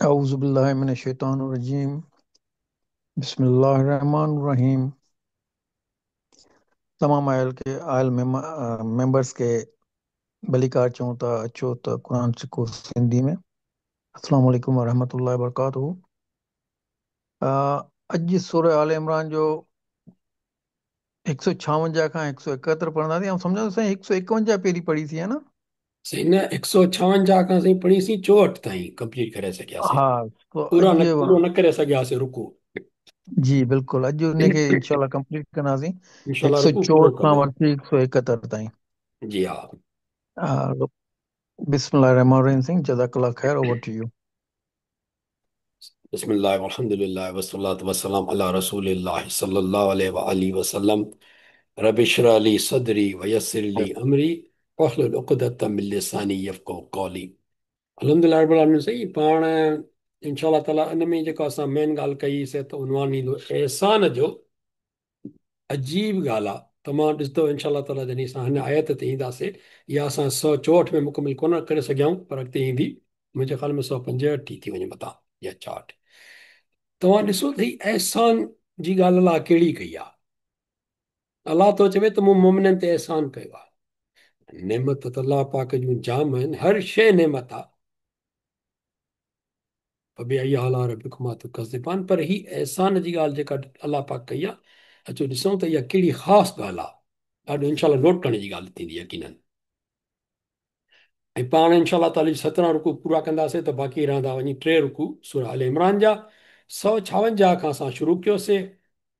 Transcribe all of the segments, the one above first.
अऊज़ु बिल्लाहि मिनश-शैतानिर-रजीम। बिस्मिल्लाहिर-रहमानिर-रहीम। तमाम आयल के आयल मेंबर्स के भलीकार चऊं था, अचो त कुरान सिखो सिंधी में। अस्सलाम वालेकुम वरहमतुल्लाहि वबरकातुहू। अॼु सूरह आल इमरान जो 156 खां 171 पढ़ंदासीं। ऐं सम्झां साईं 151 पहिरीं पढ़ीसीं, है न? साईं न, 156 खां साईं पढ़ीसीं, 64 ताईं कंप्लीट करे सघियासीं। हा, तो पूरा न, अॼु पूरो न करे सघियासीं रुकू। जी बिल्कुलु, अॼु उनखे इंशाल्लाह कंप्लीट कंदासीं। इंशाल्लाह हिकु सौ रुकू पूरो चोहठि खां कंदो। वठी 171 ताईं। जी हा। बिस्मिल्लाहिर्रहमानिर्रहीम सिंह, जज़ाकल्लाह खैर, ओवर टू you. बिस्मिल्लाह वल्हम्दुलिल्लाह वस्सलातु वस्सलाम अला रसूलिल्लाह सल्लल्लाहु अलैहि व आलिहि वसल्लम। रब इश्रह ली सदरी व यस्सिर ली अमरी वहलुल उक़दतम मिन लिसानी यफ़क़हू क़ौली। अल्हम्दुलिल्लाह रब्बिल आलमीन। सही पाण इंशाअल्लाह ताला इन में जेको असां मेन ॻाल्हि कई से त उन्वान ईंदो एहसान जो। अजीब ॻाल्हि आहे, तव्हां ॾिसंदव इंशाअल्लाह ताला जॾहिं असां हिन आयत ते ईंदासीं, या असां 164 में मुकमिल कोन करे सघिया आहियूं, पर अॻिते ईंदी मुंहिंजे ख़्याल में 165 ई थी वञे मतां या 64। तव्हां ॾिसो त ही एहसान जी ॻाल्हि अलाह कहिड़ी कई आहे। अलाह थो चवे त मूं मोमिननि ते एहसान कयो आहे। नेमत त अलाह पाक जूं जाम आहिनि, हर शइ नेमत आहे। फबिअय्यि आला रब्बिकुमा तुकज़्ज़िबान। पर ही एहसान जी ॻाल्हि जेका अलाह पाक कई आहे, अचो ॾिसूं त इहा कहिड़ी ख़ासि ॻाल्हि आहे। ॾाढो इंशाअल्लाह नोट करण जी ॻाल्हि थींदी यकीनन। ऐं पाण इंशाअल्लाह ताला 17 रुकू पूरा कंदासीं त बाक़ी रहंदा वञी 3 रुकू सूरह आल इमरान जा। 156 खां असां शुरू कयोसीं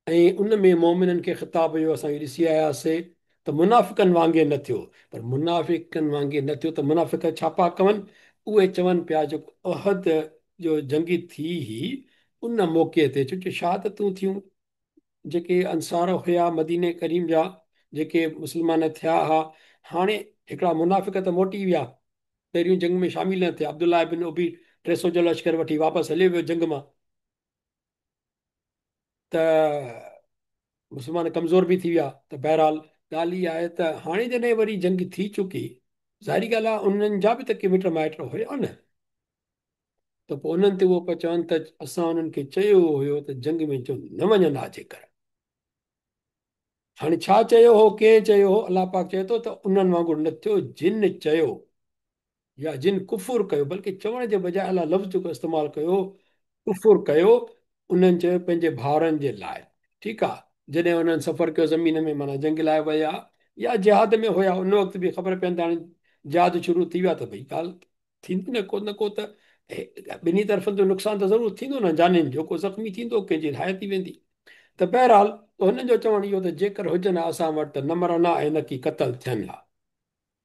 ऐं उन में मोमिननि खे ख़िताब जो असां ॾिसी आयासीं त मुनाफ़िकनि वांगुरु न थियो। पर मुनाफ़िकनि वांगुरु न थियो त मुनाफ़िक छा पिया कनि? उहे चवनि पिया जेको अहद जो जंगी थी ही उन मौक़े ते, छो जो शहादतूं थियूं, जेके अंसार हुया मदीने करीम जा, जेके मुस्लमान थिया हुआ, हाणे हिकिड़ा मुनाफ़िक त मोटी विया, पहिरियों जंग में शामिल न थिया। अब्दुल्ला बिन उबी 300 जो लश्कर वठी वापसि हलियो वियो जंग मां, त मुस्लमान कमज़ोर बि थी विया। त बहरहाल ॻाल्हि इहा आहे त हाणे जॾहिं वरी जंग थी चुकी, ज़ाहिरी ॻाल्हि आहे उन्हनि जा बि त के मिट माइट हुया न, त पोइ उन्हनि ते उहो पिया चवनि त असां उन्हनि खे चयो हुयो त जंग में जो न वञनि हा जेकर। हाणे छा चयो हो, कंहिं चयो हो? अलाह पाक चए थो त उन्हनि वांगुरु न थियो जिन चयो या जिन कुफुर कयो, बल्कि चवण जे बजाए अलाह लफ़्ज़ जेको इस्तेमालु कयो कुफुर कयो, उन्हनि चयो पंहिंजे भाउरनि जे लाइ। ठीकु आहे, जॾहिं उन्हनि सफ़र कयो ज़मीन में, माना जंग लाइ विया या जिहाद में हुया, उन वक़्तु बि ख़बर पवनि त हाणे जिहाद शुरू थी विया, त भई ॻाल्हि थींदी न, को न को त ॿिन्ही तरफ़नि जो नुक़सानु त ज़रूरु थींदो न, जानियुनि जो, को ज़ख़्मी थींदो, कंहिंजी हाय थी वेंदी। त बहरहाल हुननि जो चवणु इहो त जेकर हुजनि हा असां वटि त न मरनि हा ऐं न की क़तल थियनि हा।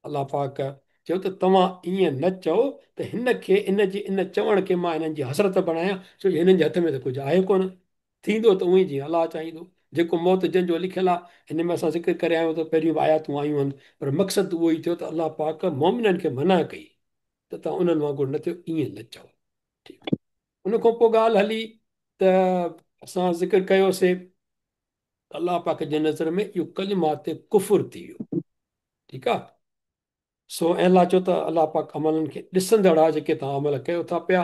अलाह पाक चयो त तव्हां ईअं न चओ त हिन खे, इन जी इन चवण खे मां हिननि जी हसरत बणायां, छो जो हिननि जे हथ में त कुझु आहे कोन, थींदो त उअं ई जीअं अलाह चाहींदो, जेको मौत जंहिंजो लिखियलु आहे। हिन में असां ज़िक्र करे आया आहियूं त पहिरियों बि आयातूं आयूं आहिनि, पर मक़सदु उहो ई थियो त अलाह पाक मोमिननि खे मना कई त तव्हां उन्हनि वांगुरु न थियो, ईअं न चओ। ठीकु, उन खां पोइ ॻाल्हि हली त असां ज़िक्र कयोसीं अलाह पाक जे नज़र में इहो कलिमात कुफुर थी वियो। ठीकु आहे, सो ऐं अलाह चयो त अलाह पाक अमलनि खे ॾिसंदड़ आहे जेके तव्हां अमल कयो था पिया।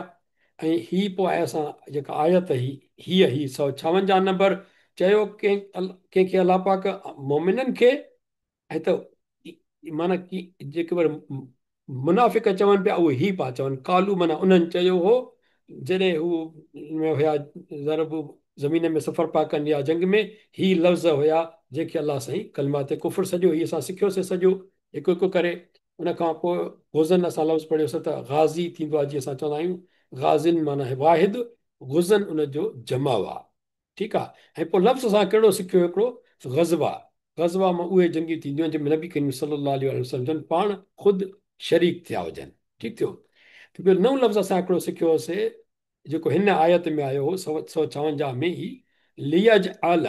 ऐं ही पोइ आहे असां जेका आयत ही हीअ ही 156 नंबर चयो कंहिंखे अलाह पाक मोमिननि खे, ऐं त माना की जेके वरी मुनाफ़िक चवनि पिया उहे ही पिया चवनि, कालू माना उन्हनि चयो हो जॾहिं हू हुया ज़रब ज़मीन में सफ़र पिया कनि या जंग में, ही लफ़्ज़ हुया जंहिंखे अलाह साईं कलमात कुफुर सॼो, हीअ असां सिखियोसीं सॼो हिकु हिकु करे। उन खां पोइ गुज़न असां लफ़्ज़ पढ़ियोसीं त गाज़ी थींदो आहे, जीअं असां चवंदा आहियूं गाज़िन माना वाहिद, गुज़न उनजो जमाव आहे। ठीकु आहे, ऐं पोइ लफ़्ज़ असां कहिड़ो सिखियो हिकिड़ो गज़वा। गज़वा मां उहे जंगियूं थींदियूं आहिनि जंहिंमें नबी करीम सल्लल्लाहु अलैहि वसल्लम जन पाण ख़ुदि शरीक थिया हुजनि। ठीकु थियो। ॿियो नओं लफ़्ज़ असां हिकिड़ो सिखियोसीं जेको हिन आयत में आयो हो 156 में ई, लियज अल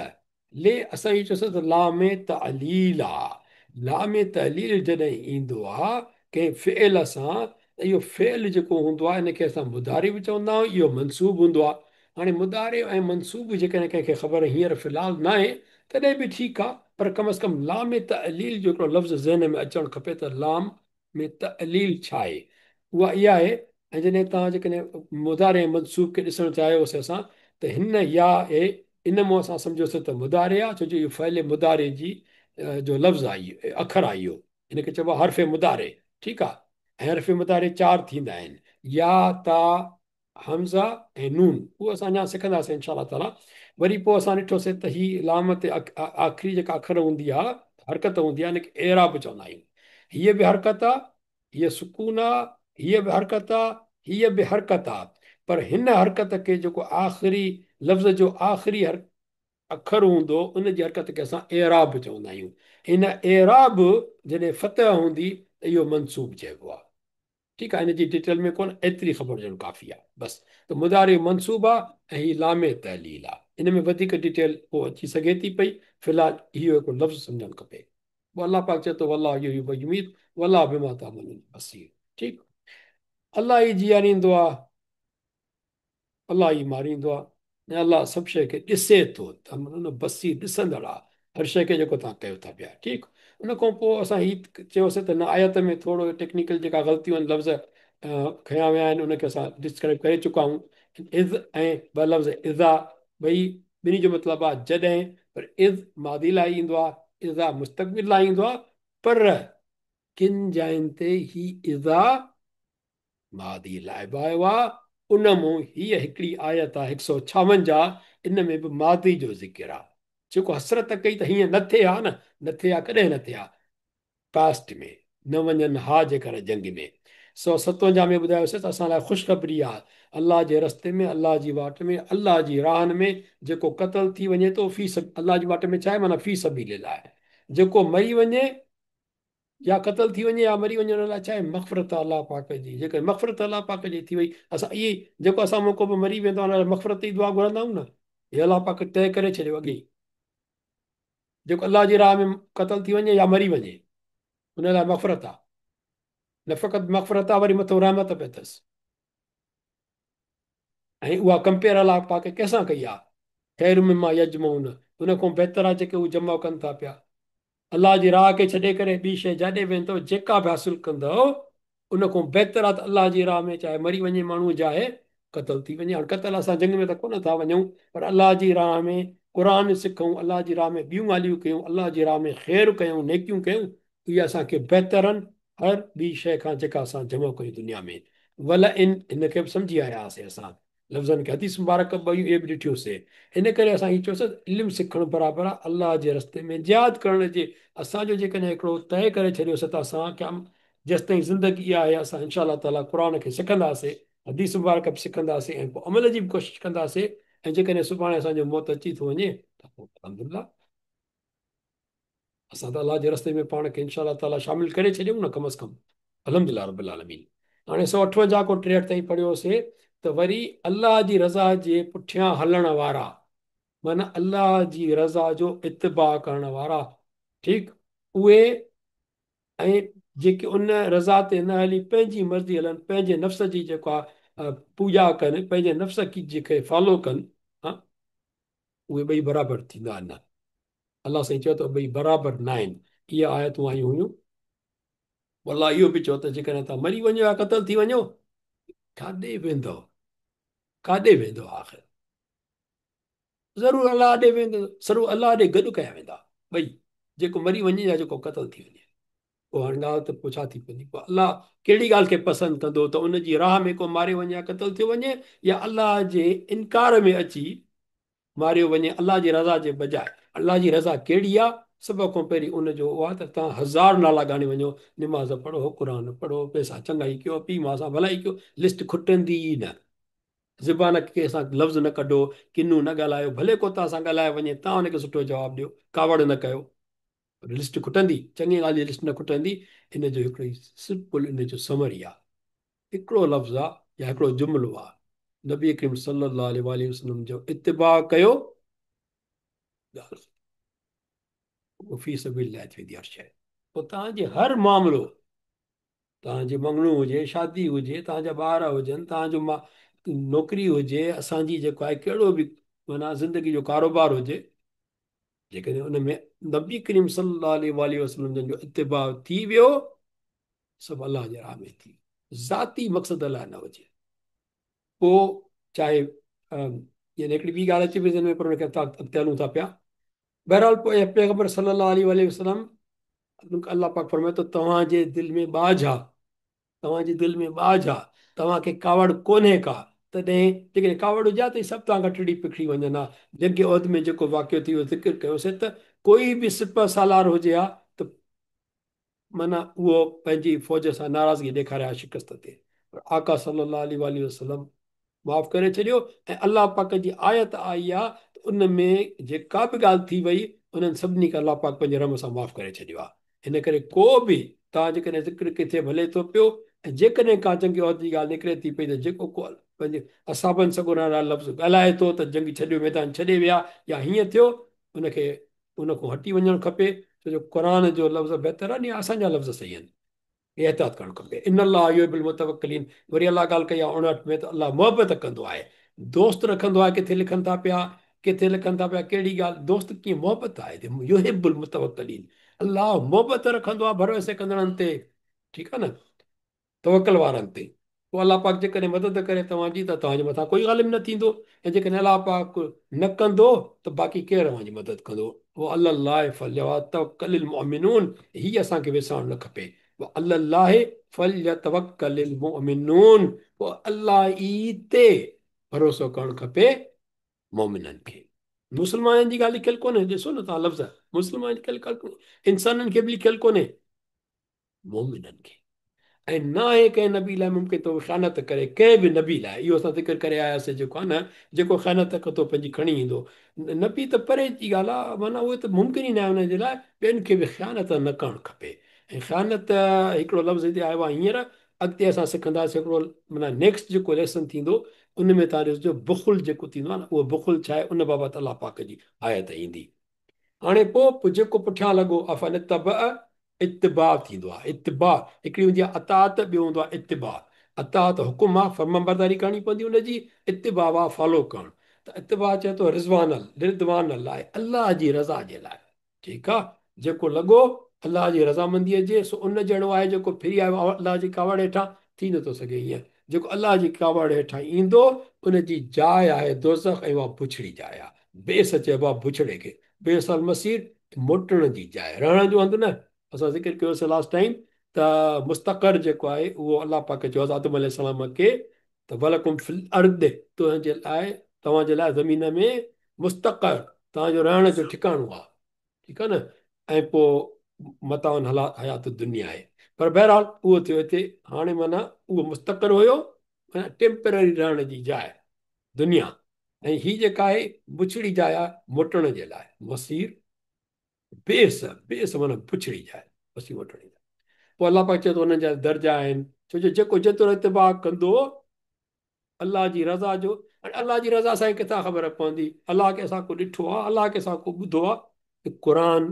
ले, असां इहो चयोसीं त लाम तअलील आहे। लाम तअलील जॾहिं ईंदो आहे कंहिं फ़िइल सां त इहो फ़िइल जेको हूंदो आहे हिनखे असां मुदारी बि चवंदा आहियूं, इहो मनसूब हूंदो आहे। हाणे मुदारे ऐं मनसूब जेकॾहिं कंहिंखे ख़बर हींअर फ़िलहाल न आहे तॾहिं बि ठीकु आहे, पर कम अज़ कम लाम तअलील जो हिकिड़ो लफ़्ज़ ज़हन में अचणु खपे त लाम में तअलील छा आहे। اها اها آهي ۽ جڏهن توهان جيڪڏهن مضارع منصوب کي ڏسڻ چاهيوسي اسان ته هن يا اي ان مون اسان سمجهيوسي ته مضارع آهي، ڇو جو اهو فعل مضارع جي جو لفظ آهي، اکر آهي اهو، هن کي چئبو آهي حرف مضارع. ٺيڪ آهي، ۽ حرف مضارع چار ٿيندا آهن، يا، تا، همزه ۽ نون. اهو اسان اڃا سکنداسين انشاء الله تعاليٰ. وري پوء اسان ڏٺوسين ته هي لام تي آخري جيڪا اکر هوندي آهي، حرڪت هوندي آهي، ان کي اعراب چوندا آهيون. هيء به حرڪت آهي، هيء سڪون آهي، هيء به حرڪت آهي، هيء به حرڪت آهي، پر هن حرڪت کي جيڪو آخري لفظ جو آخري اکر هوندو ان جي حرڪت کي اسان اعراب چوندا آهيون. هن اعراب جڏهن فتح هوندي ته اهو منصوب چئبو آهي. ٺيڪ آهي، ان جي ڊيٽيل ۾ ڪونه، ايتري خبر هجڻ ڪافي آهي بس ته مضارع منصوب آهي ۽ هي لام تعليل آهي. ان ۾ وڌيڪ ڊيٽيل پوء اچي سگهي ٿي پئي، في الحال اهو هڪڙو لفظ سمجهڻ کپي. پوء الله پاڪ چئي ٿو والله يحيي و يميت والله بما تعملون بصير. ٺيڪ، الله ئي جياريندو آهي، الله ئي ماريندو آهي ۽ الله سڀ شيء کي ڏسي ٿو. تعملون بصير، ڏسندڙ آهي هر شيء کي جيڪو توهان ڪيو ٿا پيا. ٺيڪ، ان کان پوء اسان هي چيوسين ته هن آيت ۾ ٿورو ٽيڪنيڪل جيڪا غلطيون آهن، لفظ کنيا ويا آهن، ان کي اسان ڊسڪرائب ڪري چڪا آهيون. اذ ۽ ٻه لفظ اذا، ٻئي ٻنهي جو مطلب آهي جڏهن، پر اذ ماضي لاء ايندو آهي، اذا مستقبل لاء ايندو آهي، پر ڪن جاين تي هي اذا ماضي لاء به آيو آهي. ان مون هيء هڪڙي آيت آهي 156، ان ۾ به ماضي جو ذڪر آهي. جيڪو حسرت ڪئي ته هيئن نه ٿئي ها نه، نه ٿئي ها، ڪڏهن نه ٿئي ها، پاسٽ ۾ نه وڃن ها جيڪر جنگ ۾. 157 ۾ ٻڌايوسين ته اسان لاء خوشخبري آهي الله جي رستي ۾ الله جي واٽ ۾ الله جي راهن ۾ جيڪو قتل ٿي وڃي ٿو في الله جي واٽ ۾ ڇا آهي معنيٰ في سبيل الله جيڪو مري وڃي يا قتل ٿي وڃي يا مري وڃي ان لاء ڇا آهي مغفرت الله پاڪ جي. جيڪڏهن مغفرت الله پاڪ جي ٿي وئي، اسان اهي جيڪو اسان مان ڪو به مري ويندو آهي ان لاء مغفرت جي دعا گهرندا آهيون نه، هي الله پاڪ طئي ڪري ڇڏيو اڳي ئي. جيڪو الله جي راهه ۾ قتل ٿي وڃي يا مري وڃي ان لاء مغفرت آ، نه فقط مغفرت آ وري مٿو رحمت به اٿس. ۽ اها ڪمپيئر الله پاڪ ڪنهن سان ڪئي آ؟ خير مما يجمعون، ان کان بهتر آ جيڪي هو جمع ڪن ٿا پيا. الله جي راهه کي ڇڏي ڪري ٻي شيء جاڏي ويندؤ جيڪا به حاصل ڪندؤ ان کان بهتر آ ته الله جي راهه ۾ چاهي مري وڃي ماڻهو چاهي قتل ٿي وڃي. هاڻ قتل اسان جنگ ۾ ته ڪونه ٿا وڃون پر الله جي راهه ۾ قرآن سکون، الله جي راهه ۾ ٻيون ڳالهيون ڪيون، الله جي راهه ۾ خير ڪيون، نيڪيون ڪيون، اهي اسان کي بهتر آهن هر ٻي شيء کان جيڪا اسان جمع ڪيون دنيا ۾. ولئن هن کي به سمجهي آيا هئاسين اسان لفظن کي، حديث مبارڪ به هيون اهي به ڏٺيونسين. ان ڪري اسان هي چيوسين ته علم سکڻ برابر آهي الله جي رستي ۾ جهاد ڪرڻ جي. اسان جو جيڪڏهن هڪڙو طئي ڪري ڇڏيوسين ته اسان قيام جيستائين زندگي آهي اسان انشاء الله تعاليٰ قرآن کي سکنداسين، حديث مبارڪ به سکنداسين ۽ پوء عمل جي به ڪوشش ڪنداسين ۽ جيڪڏهن سڀاڻي اسان جو موت اچي ٿو وڃي ته پوء الحمدلله اسان ته الله جي رستي ۾ پاڻ کي انشاء الله تعاليٰ شامل ڪري ڇڏيون نه ڪم از ڪم، الحمدلله رب العالمين. هاڻي 158 کان 63 تائين پڙهيوسي ته وري الله جي رضا جي پٺيان هلڻ وارا معنيٰ الله جي رضا جو اتباع ڪرڻ وارا، ٺيڪ، اهي ۽ جيڪي ان رضا تي نه هلي پنهنجي مرضي هلن، پنهنجي نفس جي جيڪا پوڄا ڪن، پنهنجي نفس کي جيڪي فالو ڪن، ها اهي ٻئي برابر ٿيندا نه. الله سائين چيو ته ٻئي برابر نه آهن. اهي آيتون آيون هيون. الله اهو به چيو ته جيڪڏهن توهان مري وڃو يا قتل ٿي وڃو، ڪاڏي ويندؤ، ڪاڏي ويندؤ آخر؟ ضرور الله ڏي ويندو، ضرور الله ڏي گڏ ڪيا ويندا ٻئي، جيڪو مري وڃي يا جيڪو قتل ٿي وڃي. پوء هاڻي ڳالهه ته پوء ڇا ٿي پوندي؟ پوء الله ڪهڙي ڳالهه کي پسند ڪندو ته ان جي راهه ۾ ڪو ماريو وڃي يا قتل ٿيو وڃي يا الله جي انڪار ۾ اچي ماريو وڃي الله جي رضا جي بجاء؟ الله جي رضا ڪهڙي آ؟ سڀ کان پهرين ان جو اها ته توهان هزار نالا ڳاڻي وڃو، نماز پڙهو، قرآن پڙهو، پئسا چڱائي ڪيو، پيء ماء سان ڀلائي ڪيو، لسٽ کٽندي ئي نه. زبان ڪنهن سان لفظ نه ڪڍو، ڪنو نه ڳالهايو، ڀلي ڪو توهان سان ڳالهائي وڃي، توهان ان کي سٺو جواب ڏيو، ڪاوڙ نه ڪيو، پر لسٽ کٽندي، چڱي ڳالهه جي لسٽ نه کٽندي. ان جو هڪڙو ئي سمپل ان جو سمري آ، هڪڙو لفظ آ يا هڪڙو جملو آ، نبي ڪريم صلي الله عليه واٰله وسلم جو اتباع ڪيو، ڳالهه ختم. اهو في سبيل الله ٿي ويندي هر شيء. پوء توهان جي هر معاملو، توهان جي مڱڻو هجي، شادي هجي، توهان جا ٻار هجن، توهان جو نوڪري هجي، اسان جي جيڪو آهي ڪهڙو به معنيٰ زندگي جو ڪاروبار هجي، جيڪڏهن ان ۾ نبي ڪريم صلي الله عليه واٰله وسلم جن جو اتباع ٿي ويو، سڀ الله جي راهه ۾ ٿي ويو. ذاتي مقصد لاءِ نه هجي. پوءِ چاهي يعني هڪڙي ٻي ڳالهه اچي پئي ذهن ۾ پر ان کي اڳتي هلون ٿا پيا. بهرحال پوءِ پيغمبر صلي الله عليه وسلم الله پاڪ فرمائي ٿو توهان جي دل ۾ ٻاجهه آهي، توهان جي دل ۾ ٻاجهه آهي، توهان کي ڪاوڙ ڪونهي ڪا. تڏهن جيڪڏهن ڪاوڙ هجي ها ته هي سڀ توهان کان ٽڙي پکڙي وڃن ها. جنگ احد ۾ جيڪو واقعو ٿي ويو ذڪر ڪيوسين ته ڪوئي به سپهه سالار هجي ها ته معنيٰ اهو پنهنجي فوج سان ناراضگي ڏيکاري ها شڪست تي، پر آقا صلي الله عليه وسلم معاف ڪري ڇڏيو. ۽ الله پاڪ جي آيت آئي آهي ته ان ۾ جيڪا به ڳالهه ٿي وئي انهن سڀني کي الله پاڪ پنهنجي رحم سان معاف ڪري ڇڏيو آهي. هن ڪري ڪو به توهان جيڪڏهن ذڪر ڪٿي به هلي ٿو پيو ۽ جيڪڏهن ڪا جنگ احد جي ڳالهه نڪري ٿي پئي ته جيڪو ڪو پنهنجي اصحابن سڳورن لاء لفظ ڳالهائي ٿو ته جنگ ڇڏيو ميدان ڇڏي ويا يا هيئن ٿيو، ان کي ان کان هٽي وڃڻ کپي، ڇو جو قرآن جو لفظ بهتر آهن يا اسان جا لفظ صحيح آهن. احتياط ڪرڻ کپي. ان الله يحب المتوڪلين، وري الله ڳالهه ڪئي آهي 59 ۾ ته الله محبت ڪندو آهي، دوست رکندو آهي. ڪٿي لکن ٿا پيا، ڪٿي لکن ٿا پيا ڪهڙي ڳالهه، دوست ڪيئن محبت آهي، يحب المتوڪلين، الله محبت رکندو آهي ڀروسي ڪندڙن تي، ٺيڪ آهي نه، توڪل وارن تي. پوءِ الله پاڪ جيڪڏهن مدد ڪري توهان جي ته توهان جي مٿان ڪوئي غالب نه ٿيندو، ۽ جيڪڏهن الله پاڪ نه ڪندو ته باقي ڪير اوهان جي مدد ڪندو. وعلي الله فليتوڪل المؤمنون، هي اسان کي وسارڻ نه کپي. وعلي الله فليتوڪل المؤمنون، پوءِ الله ئي تي ڀروسو ڪرڻ کپي مؤمنن کي. مسلمانن جي ڳالهه لکيل ڪونهي، ڏسو نه توهان لفظ، مسلمان جي ڳالهه ڪونهي، انسانن کي به لکيل ڪونهي، مؤمنن کي. ۽ نه آهي ڪنهن نبي لاءِ ممڪن ته اهو خيانت ڪري، ڪنهن به نبي لاءِ. اهو اسان ذڪر ڪري آياسين جيڪو آهي نه، جيڪو خيانت ڪندو پنهنجي کڻي ايندو. نبي ته پري جي ڳالهه آهي، معنيٰ اهو ته ممڪن ئي نه آهي هن جي لاءِ. ٻين کي به خيانت نه ڪرڻ کپي. ۽ خيانت هڪڙو لفظ هتي آيو آهي هينئر، اڳتي اسان سکنداسين هڪڙو معنيٰ نيڪسٽ جيڪو ليسن ٿيندو ان ۾ توهان ڏسجو بخل جيڪو ٿيندو آهي نه، اهو بخل ڇا آهي، ان بابت الله پاڪ جي آيت ايندي. هاڻي پوءِ جيڪو پٺيان لڳو افن تب، اتباع ٿيندو آهي. اتباع هڪڙي هوندي آهي اطاعت، ٻيو هوندو آهي اتباع. اطاعت حڪم آهي، فرمانبرداري ڪرڻي پوندي هن جي. اتباع آهي فالو ڪرڻ. ته اتباع چئي ٿو رضوان رضوان الله، الله جي رضا جي لاءِ، ٺيڪ آهي. جيڪو لڳو الله جي رضامنديءَ جي، سو ان جهڙو آهي جيڪو ڦري آيو الله جي ڪاوڙ هيٺان، ٿي نٿو سگهي ائين. جيڪو الله جي ڪاوڙ هيٺان ايندو ان جي جاءِ آهي دوزخ، ۽ اها بڇڙي جاءِ آهي. بيس چئبو آهي بڇڙي کي، بيس المصير موٽڻ جي جاءِ، رهڻ جو هنڌ نه. اسان ذڪر ڪيوسين لاسٽ ٽائيم ته مستقر جيڪو آهي اهو الله پاڪ چيو آهي آدم عليه السلام کي ته ولڪم في الارض، تنهنجي لاءِ توهان جي لاءِ زمين ۾ مستقر، توهان جو رهڻ جو ٺڪاڻو آهي، ٺيڪ آهي نه. ۽ پوءِ متان هلا حيات دنيا آهي. پر بهرحال اهو ٿيو هتي. هاڻي معنيٰ اهو مستقر هيو، معنيٰ ٽيمپرري رهڻ جي جاءِ دنيا، ۽ هيءَ جيڪا آهي بڇڙي جاءِ آهي موٽڻ جي لاءِ. مصير بيس، بيس معنيٰ بڇڙي جاءِ، مصير موٽڻ جي لاءِ. پوءِ الله پاڪ چئي ٿو انهن جا درجا آهن، ڇو جو جيڪو جيترو اتباع ڪندو الله جي رضا جو، ۽ الله جي رضا اسان کي ڪٿان خبر پوندي؟ الله کي اسان ڪو ڏٺو آهي؟ الله کي اسان ڪو ٻڌو آهي؟ ته قرآن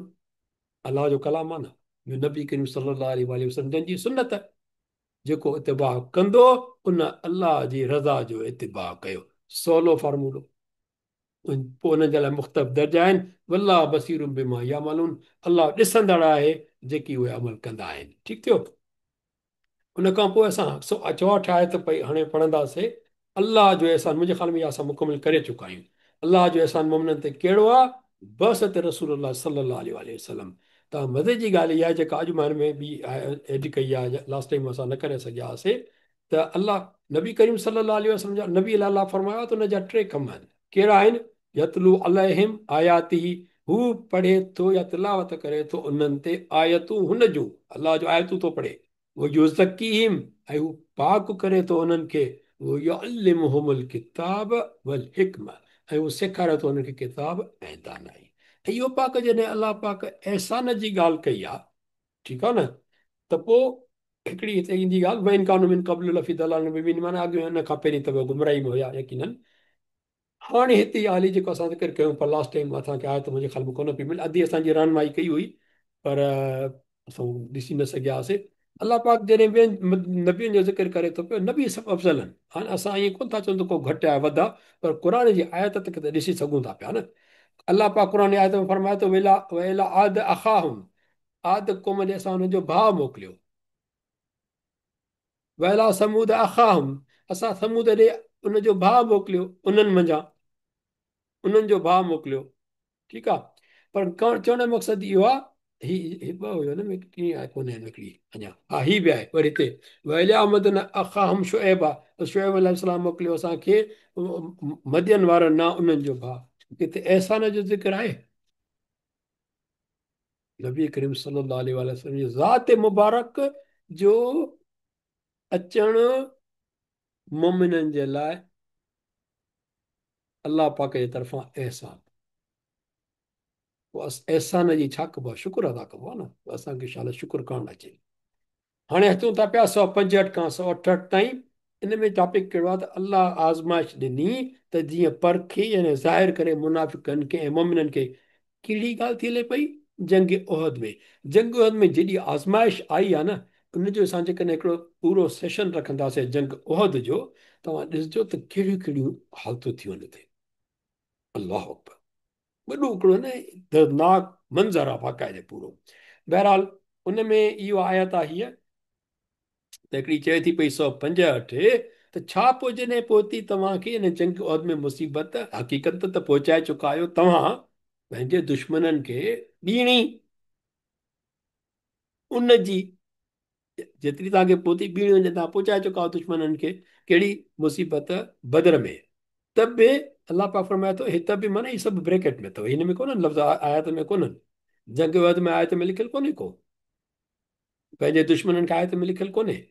الله جو ڪلام آهي نه، اهو نبي ڪريم صلي الله عليه وسلم جن جي سنت، جيڪو اتباع ڪندو ان الله جي رضا جو اتباع ڪيو. سولو فارمولو. پوءِ انهن جي لاءِ مختلف درجا آهن. والله بصير بما يعملون، الله ڏسندڙ آهي جيڪي اهي عمل ڪندا آهن. ٺيڪ ٿيو. ان کان پوءِ اسان 164 آيت پئي هاڻي پڙهنداسين. الله جو احسان منهنجي خيال ۾ اها اسان مڪمل ڪري چڪا آهيون. الله جو احسان مومنن تي ڪهڙو آهي؟ بعثت رسول الله صلي الله عليه وسلم. توهان مزي جي ڳالهه اها آهي جيڪا اڄ مان هن ۾ به ايڊ ڪئي آهي، لاسٽ ٽائيم اسان نه ڪري سگهيا هئاسين، ته الله نبي ڪريم صلي الله عليه وسلم جا نبي الله فرمايو آهي ته ان جا ٽي ڪم آهن. ڪهڙا آهن؟ يتلو عليهم آياته، هو پڙهي ٿو يا تلاوت ڪري ٿو انهن تي آيتون هن جون، الله جو آيتون ٿو پڙهي. ويزڪيهم، ۽ هو پاڪ ڪري ٿو انهن کي. ويعلمهم الڪتاب والحڪمة، ۽ هو سيکاري ٿو انهن کي ڪتاب ۽ دانائي. ۽ اهو پاڪ جڏهن الله پاڪ احسان جي ڳالهه ڪئي آهي، ٺيڪ آهي نه، ته پوءِ هڪڙي هتي ايندي ڳالهه وان ڪانوا من قبل لفي ضلال مبين، معنيٰ اڳ هن کان پهرين ته گمراهي ۾ هئا يقينن. هاڻي هتي حالي جيڪو اسان ذڪر ڪيون پر لاسٽ ٽائيم اسان کي آيت منهنجي خيال ۾ ڪونه پئي ملي، اڌي اسان جي رهنمائي ڪئي هئي پر اسان ڏسي نه سگهيا هئاسين. الله پاڪ جڏهن ٻين نبين جو ذڪر ڪري ٿو پيو، نبي سڀ افضل آهن. هاڻي اسان ائين ڪونه ٿا چئون ته ڪو گهٽ آهي وڌ آهي، پر قرآن جي آيت تي ته ڏسي سگهون ٿا پيا نه. الله پاڪ قرآن جي آيت ۾ فرمائي ٿو وإليٰ عاد اخاهم، عاد قوم ڏي اسان هنن جو ڀاءُ موڪليو. وإليٰ ثمود اخاهم، اسان ثمود ڏي ان جو ڀاء موڪليو، انهن منجهان انهن جو ڀاء موڪليو. ٺيڪ آ، پر چوڻ جو مقصد اهو آ، هي هي ٻه هيو نه، ٽين آهي ڪونهي هن ۾ هڪڙي اڃا، ها هي به آهي وري هتي وإليٰ مدين اخاهم شعيبا، شعيب عليه السلام موڪليو اسان کي مدين وارن ڏانهن انهن جو ڀاء. هتي احسان جو ذڪر آهي. نبي ڪريم صلي الله عليه وآله وسلم جي ذات مبارڪ جو اچڻ مومنن جي لاء الله پاڪ جي طرفان احسان. پوء احسان جي ڇا ڪبو آهي؟ شڪر ادا ڪبو آهي نه، اسان کي شال شڪر ڪرڻ اچي. هاڻي اچون ٿا پيا 165 کان 168 تائين. ان ۾ ٽاپڪ ڪهڙو آهي ته الله آزمائش ڏني ته جيئن پرکي يعني ظاهر ڪري منافقن کي ۽ مؤمنن کي. ڪهڙي ڳالهه ٿي هلي پئي؟ جنگ احد ۾. جنگ احد ۾ جيڏي آزمائش آئي آهي نه، ان جو اسان جيڪڏهن هڪڙو پورو سيشن رکنداسين جنگ احد جو، توهان ڏسجو ته ڪهڙيون ڪهڙيون حالتون ٿيون آهن اتي. الله اڪبر، وڏو هڪڙو نه دردناڪ منظر آهي باقاعده پورو. بهرحال ان ۾ اهو آيت آهي هيء ته هڪڙي چئي ٿي پئي 165 ته ڇا پوء جڏهن پهتي توهان کي ان جنگ احد ۾ مصيبت، حقيقت ته پهچائي چڪا آهيو توهان پنهنجي دشمنن کي ٻيڻي ان جي جيتري توهان کي پهتي ٻيڻي ان جي توهان پهچائي چڪا آهيو دشمنن کي ڪهڙي مصيبت بدر ۾، ته به الله پاڪ فرمائي ٿو هت به معنيٰ هي سڀ بريڪيٽ ۾ اٿو، هن ۾ ڪونهن لفظ آيت ۾ ڪونهن، جنگ احد ۾ آيت ۾ لکيل ڪونهي ڪو، پنهنجي دشمنن کي آيت ۾ لکيل ڪونهي.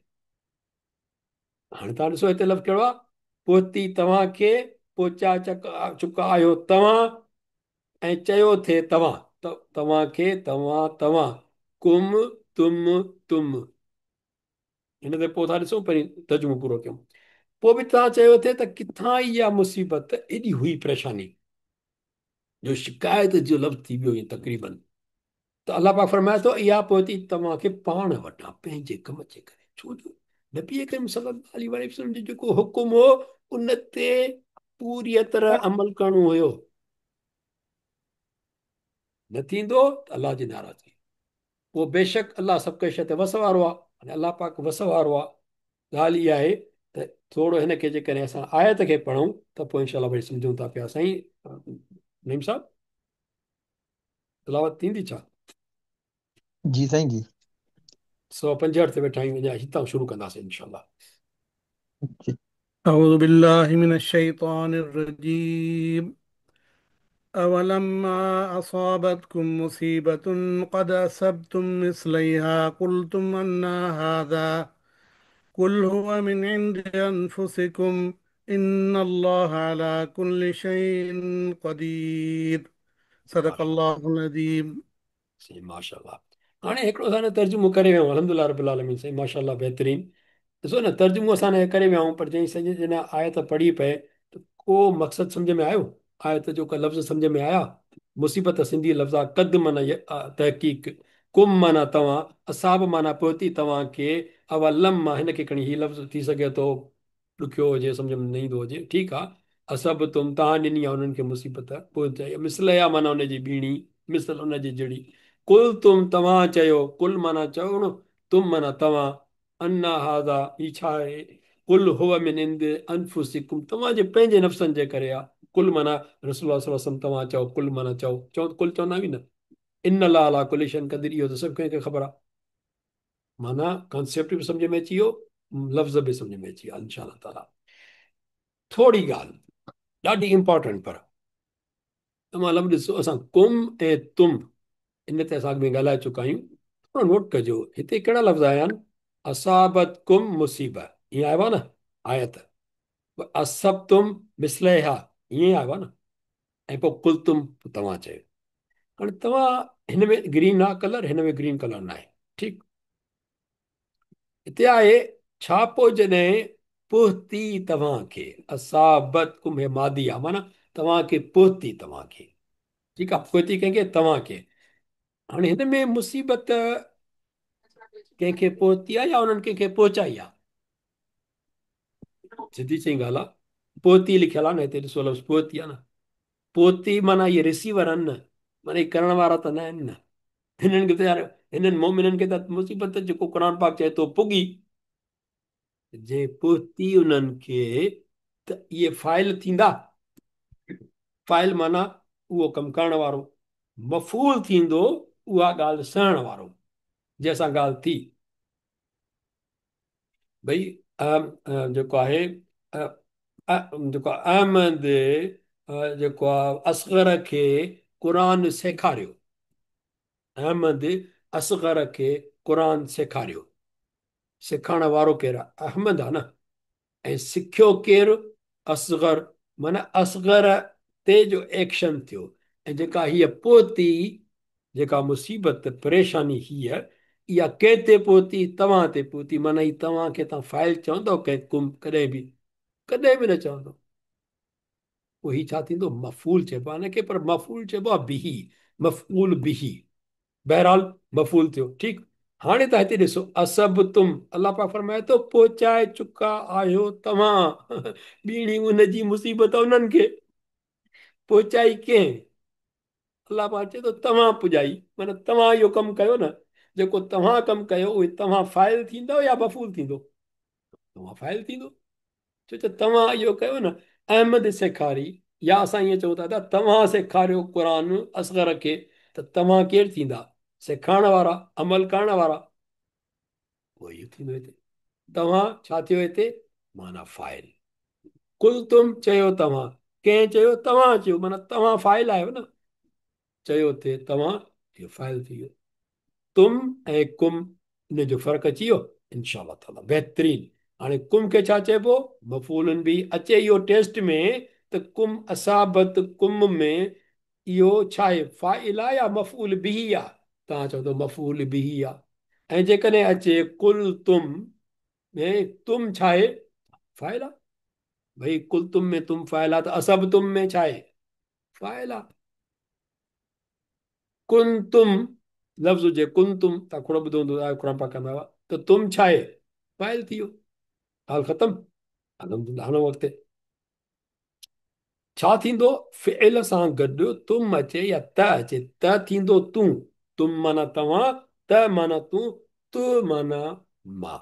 هاڻي توهان ڏسو هتي لفظ ڪهڙو آهي، پهتي توهان کي پهچائي چڪا آهيو توهان ۽ چيو ٿي توهان، توهان کي، توهان، توهان، ڪم، تم، تم. هن تي پوء ٿا ڏسون، پهرين ترجمو پورو ڪيون. پوء به توهان چيو ٿي ته ڪٿان اها مصيبت، ايڏي هئي پريشاني جو شڪايت جو لفظ ٿي ويو ائين تقريبن. ته الله پاڪ فرمائي ٿو اها پهتي توهان کي پاڻ وٽان پنهنجي ڪم جي ڪري. ڇو جو نبي ڪريم صلي الله عليه وآله وسلم جو جيڪو حڪم هو ان تي پوريء طرح عمل ڪرڻو هيو، نه ٿيندو ته الله جي ناراضگي. پوء بيشڪ الله سڀ ڪنهن شيء تي وس وارو آهي. هاڻي الله پاڪ وس وارو آهي. ڳالهه اها آهي ته ٿورو هن کي جيڪڏهن اسان آيت کي پڙهون ته پوء انشاء الله وري سمجهون ٿا پيا. سائين نعيم صاحب تلاوت ٿيندي ڇا؟ جي سائين جي. 165 تي ويٺا آهيون، اڃا هتان شروع ڪنداسين انشاء الله. جي. اعوذ بالله من الشيطان الرجيم اولما اصابتكم مصيبة قد اصبتم مثليها قلتم أنى هذا قل هو من عند انفسكم ان الله على كل شيء قدير صدق الله العظيم. سائين ماشاءالله. هاڻي هڪڙو اسان ترجمو ڪري ويا آهيون الحمدلله رب العالمين. سائين ماشاءالله بهترين. ڏسو نه ترجمو اسان ڪري ويا آهيون پر جنهن سڄي جن آيت پڙهي پئي ته ڪو مقصد سمجھ ۾ آيو؟ آيت جو ڪا لفظ سمجھ ۾ آيا؟ مصيبت سنڌي لفظ آ، قد معنيٰ تحقيق، ڪم معنيٰ توهان، اصاب معنيٰ پهتي توهان کي، اولم مان هن کي کڻي هي لفظ ٿي سگهي ٿو ڏکيو هجي سمجھ ۾ نه ايندو هجي، ٺيڪ آ، اصبتم توهان ڏني آ انهن کي مصيبت، پوء چئي مثلها معنيٰ ان جي ٻيڻي، مثل ان جي جهڙي، قلتم توهان چيو، قل معنيٰ چوڻ، تم معنيٰ توهان، انيٰ هذا هي ڇا آهي، قل هو من عند انفسڪم توهان جي پنهنجي نفسن جي ڪري آ، قل معنيٰ رسول الله صلي الله عليه وسلم توهان چئو، قل معنيٰ چئو، چئو قل چوندا آهيون نه، ان الله علي ڪل شيء قدير اهو ته سڀ ڪنهن کي خبر آ. معنيٰ ڪانسيپٽ به سمجھ ۾ اچي ويو، لفظ به سمجھ ۾ اچي ويا انشاء الله تعاليٰ. ٿوري ڳالهه ڏاڍي امپارٽنٽ پر توهان لفظ ڏسو، اسان ڪم ۽ تم ان تي اسان اڳ ۾ ڳالهائي چڪا آهيون، ٿورو نوٽ ڪجو هتي ڪهڙا لفظ آيا آهن. اصابتڪم مصيبه ائين آيو آهي نه آيت، اصبتم مثليها ائين آيو آهي نه، ۽ پوء قلتم توهان چيو. هاڻي توهان هن ۾ گرين آ ڪلر، هن ۾ گرين ڪلر ناهي، ٺيڪ. هتي آهي ڇا پوء جڏهن پهتي توهان کي، اصابتڪم هي ماضي آ معنيٰ توهان کي پهتي، توهان کي، ٺيڪ آ، پهتي ڪنهن کي؟ توهان کي. هاڻي هن ۾ مصيبت ڪنهن کي پهتي آ يا انهن ڪنهن کي پهچائي آ؟ سڌي سئي ڳالهه آ، پهتي لکيل آ نه هتي، ڏسو لفظ پهتي آ نه، پهتي معنيٰ اهي رسيور آهن نه، معنيٰ اهي ڪرڻ وارا ته نه آهن نه. هنن کي ته يار، هنن مؤمنن کي ته مصيبت جيڪو قرآن پاڪ چئي ٿو پڳي، جنهن پهتي انهن کي ته اهي فاعل ٿيندا. فاعل معنيٰ اهو ڪم ڪرڻ وارو، مفعول ٿيندو اها ڳالهه سهڻ وارو، جنهن سان ڳالهه ٿي. ڀئي جيڪو آهي جيڪو احمد جيڪو آهي اصغر کي قرآن سيکاريو، احمد اصغر کي قرآن سيکاريو، سيکارڻ وارو ڪير آهي؟ احمد آهي نه، ۽ سکيو ڪير؟ اصغر، معنيٰ اصغر تي جو ايڪشن ٿيو، ۽ جيڪا هيء پهتي، جيڪا مصيبت پريشاني هيء، اها ڪنهن تي پهتي؟ توهان تي پهتي، معنيٰ هي توهان کي توهان فاعل چوندؤ ڪنهن ڪم؟ ڪڏهن به، ڪڏهن به نه چوندؤ. پوء هي ڇا ٿيندو؟ مفعول چئبو آهي ان کي، پر مفعول چئبو آهي به، مفعول به. بهرحال مفعول ٿيو، ٺيڪ. هاڻي توهان هتي ڏسو اصبتم، الله پاڪ فرمائي ٿو پهچائي چڪا آهيو توهان ٻيڻي ان جي مصيبت انهن کي پهچائي ڪنهن؟ الله پاڪ چئي ٿو توهان پڄائي، معنيٰ توهان اهو ڪم ڪيو نه، جيڪو توهان ڪم ڪيو اهي توهان فاعل ٿيندو يا مفعول ٿيندو؟ توهان فاعل ٿيندو، ڇو ته توهان اهو ڪيو نه. احمد سيکاري، يا اسان ائين چئون ٿا ته توهان سيکاريو قرآن اصغر کي، ته توهان ڪير ٿيندا؟ سيکارڻ وارا، عمل ڪرڻ وارا. پوء اهو ٿيندو هتي توهان ڇا ٿيو هتي؟ معنيٰ فاعل. قلتم چيو توهان، ڪنهن چيو؟ توهان چيو، معنيٰ توهان فاعل آهيو نه، چيو ٿي توهان، اهو فاعل ٿي ويو. تم ۽ ڪم ان جو فرق اچي ويو انشاء الله تعالي. بهترين. هاڻي ڪم کي ڇا چئبو؟ مفعول به. اچي اهو ٽيسٽ ۾ ته ڪم اصابت ڪم ۾ اهو ڇا آهي، فاعل آهي يا مفعول به آهي؟ توهان چوندو مفعول به آهي. ۽ جيڪڏهن اچي قلتم ۾ تم ڇا آهي؟ فاعل آهي. ڀئي قلتم ۾ تم فاعل آهي ته اصبتم ۾ ڇا آهي؟ فاعل آهي. ڪنتم لفظ هجي ڪنتم، تان کوڙ ٻڌو هوندو آهي قرآن پاڪ ۾ آيو آهي ته تم ڇا آهي؟ فاعل ٿي ويو، ڳالهه ختم. الحمدلله. هاڻي وقت ڇا ٿيندو؟ فعل سان گڏ تم اچي يا ته اچي، ته ٿيندو تون، تم معنيٰ توهان، ته معنيٰ تون، ت معنيٰ مان.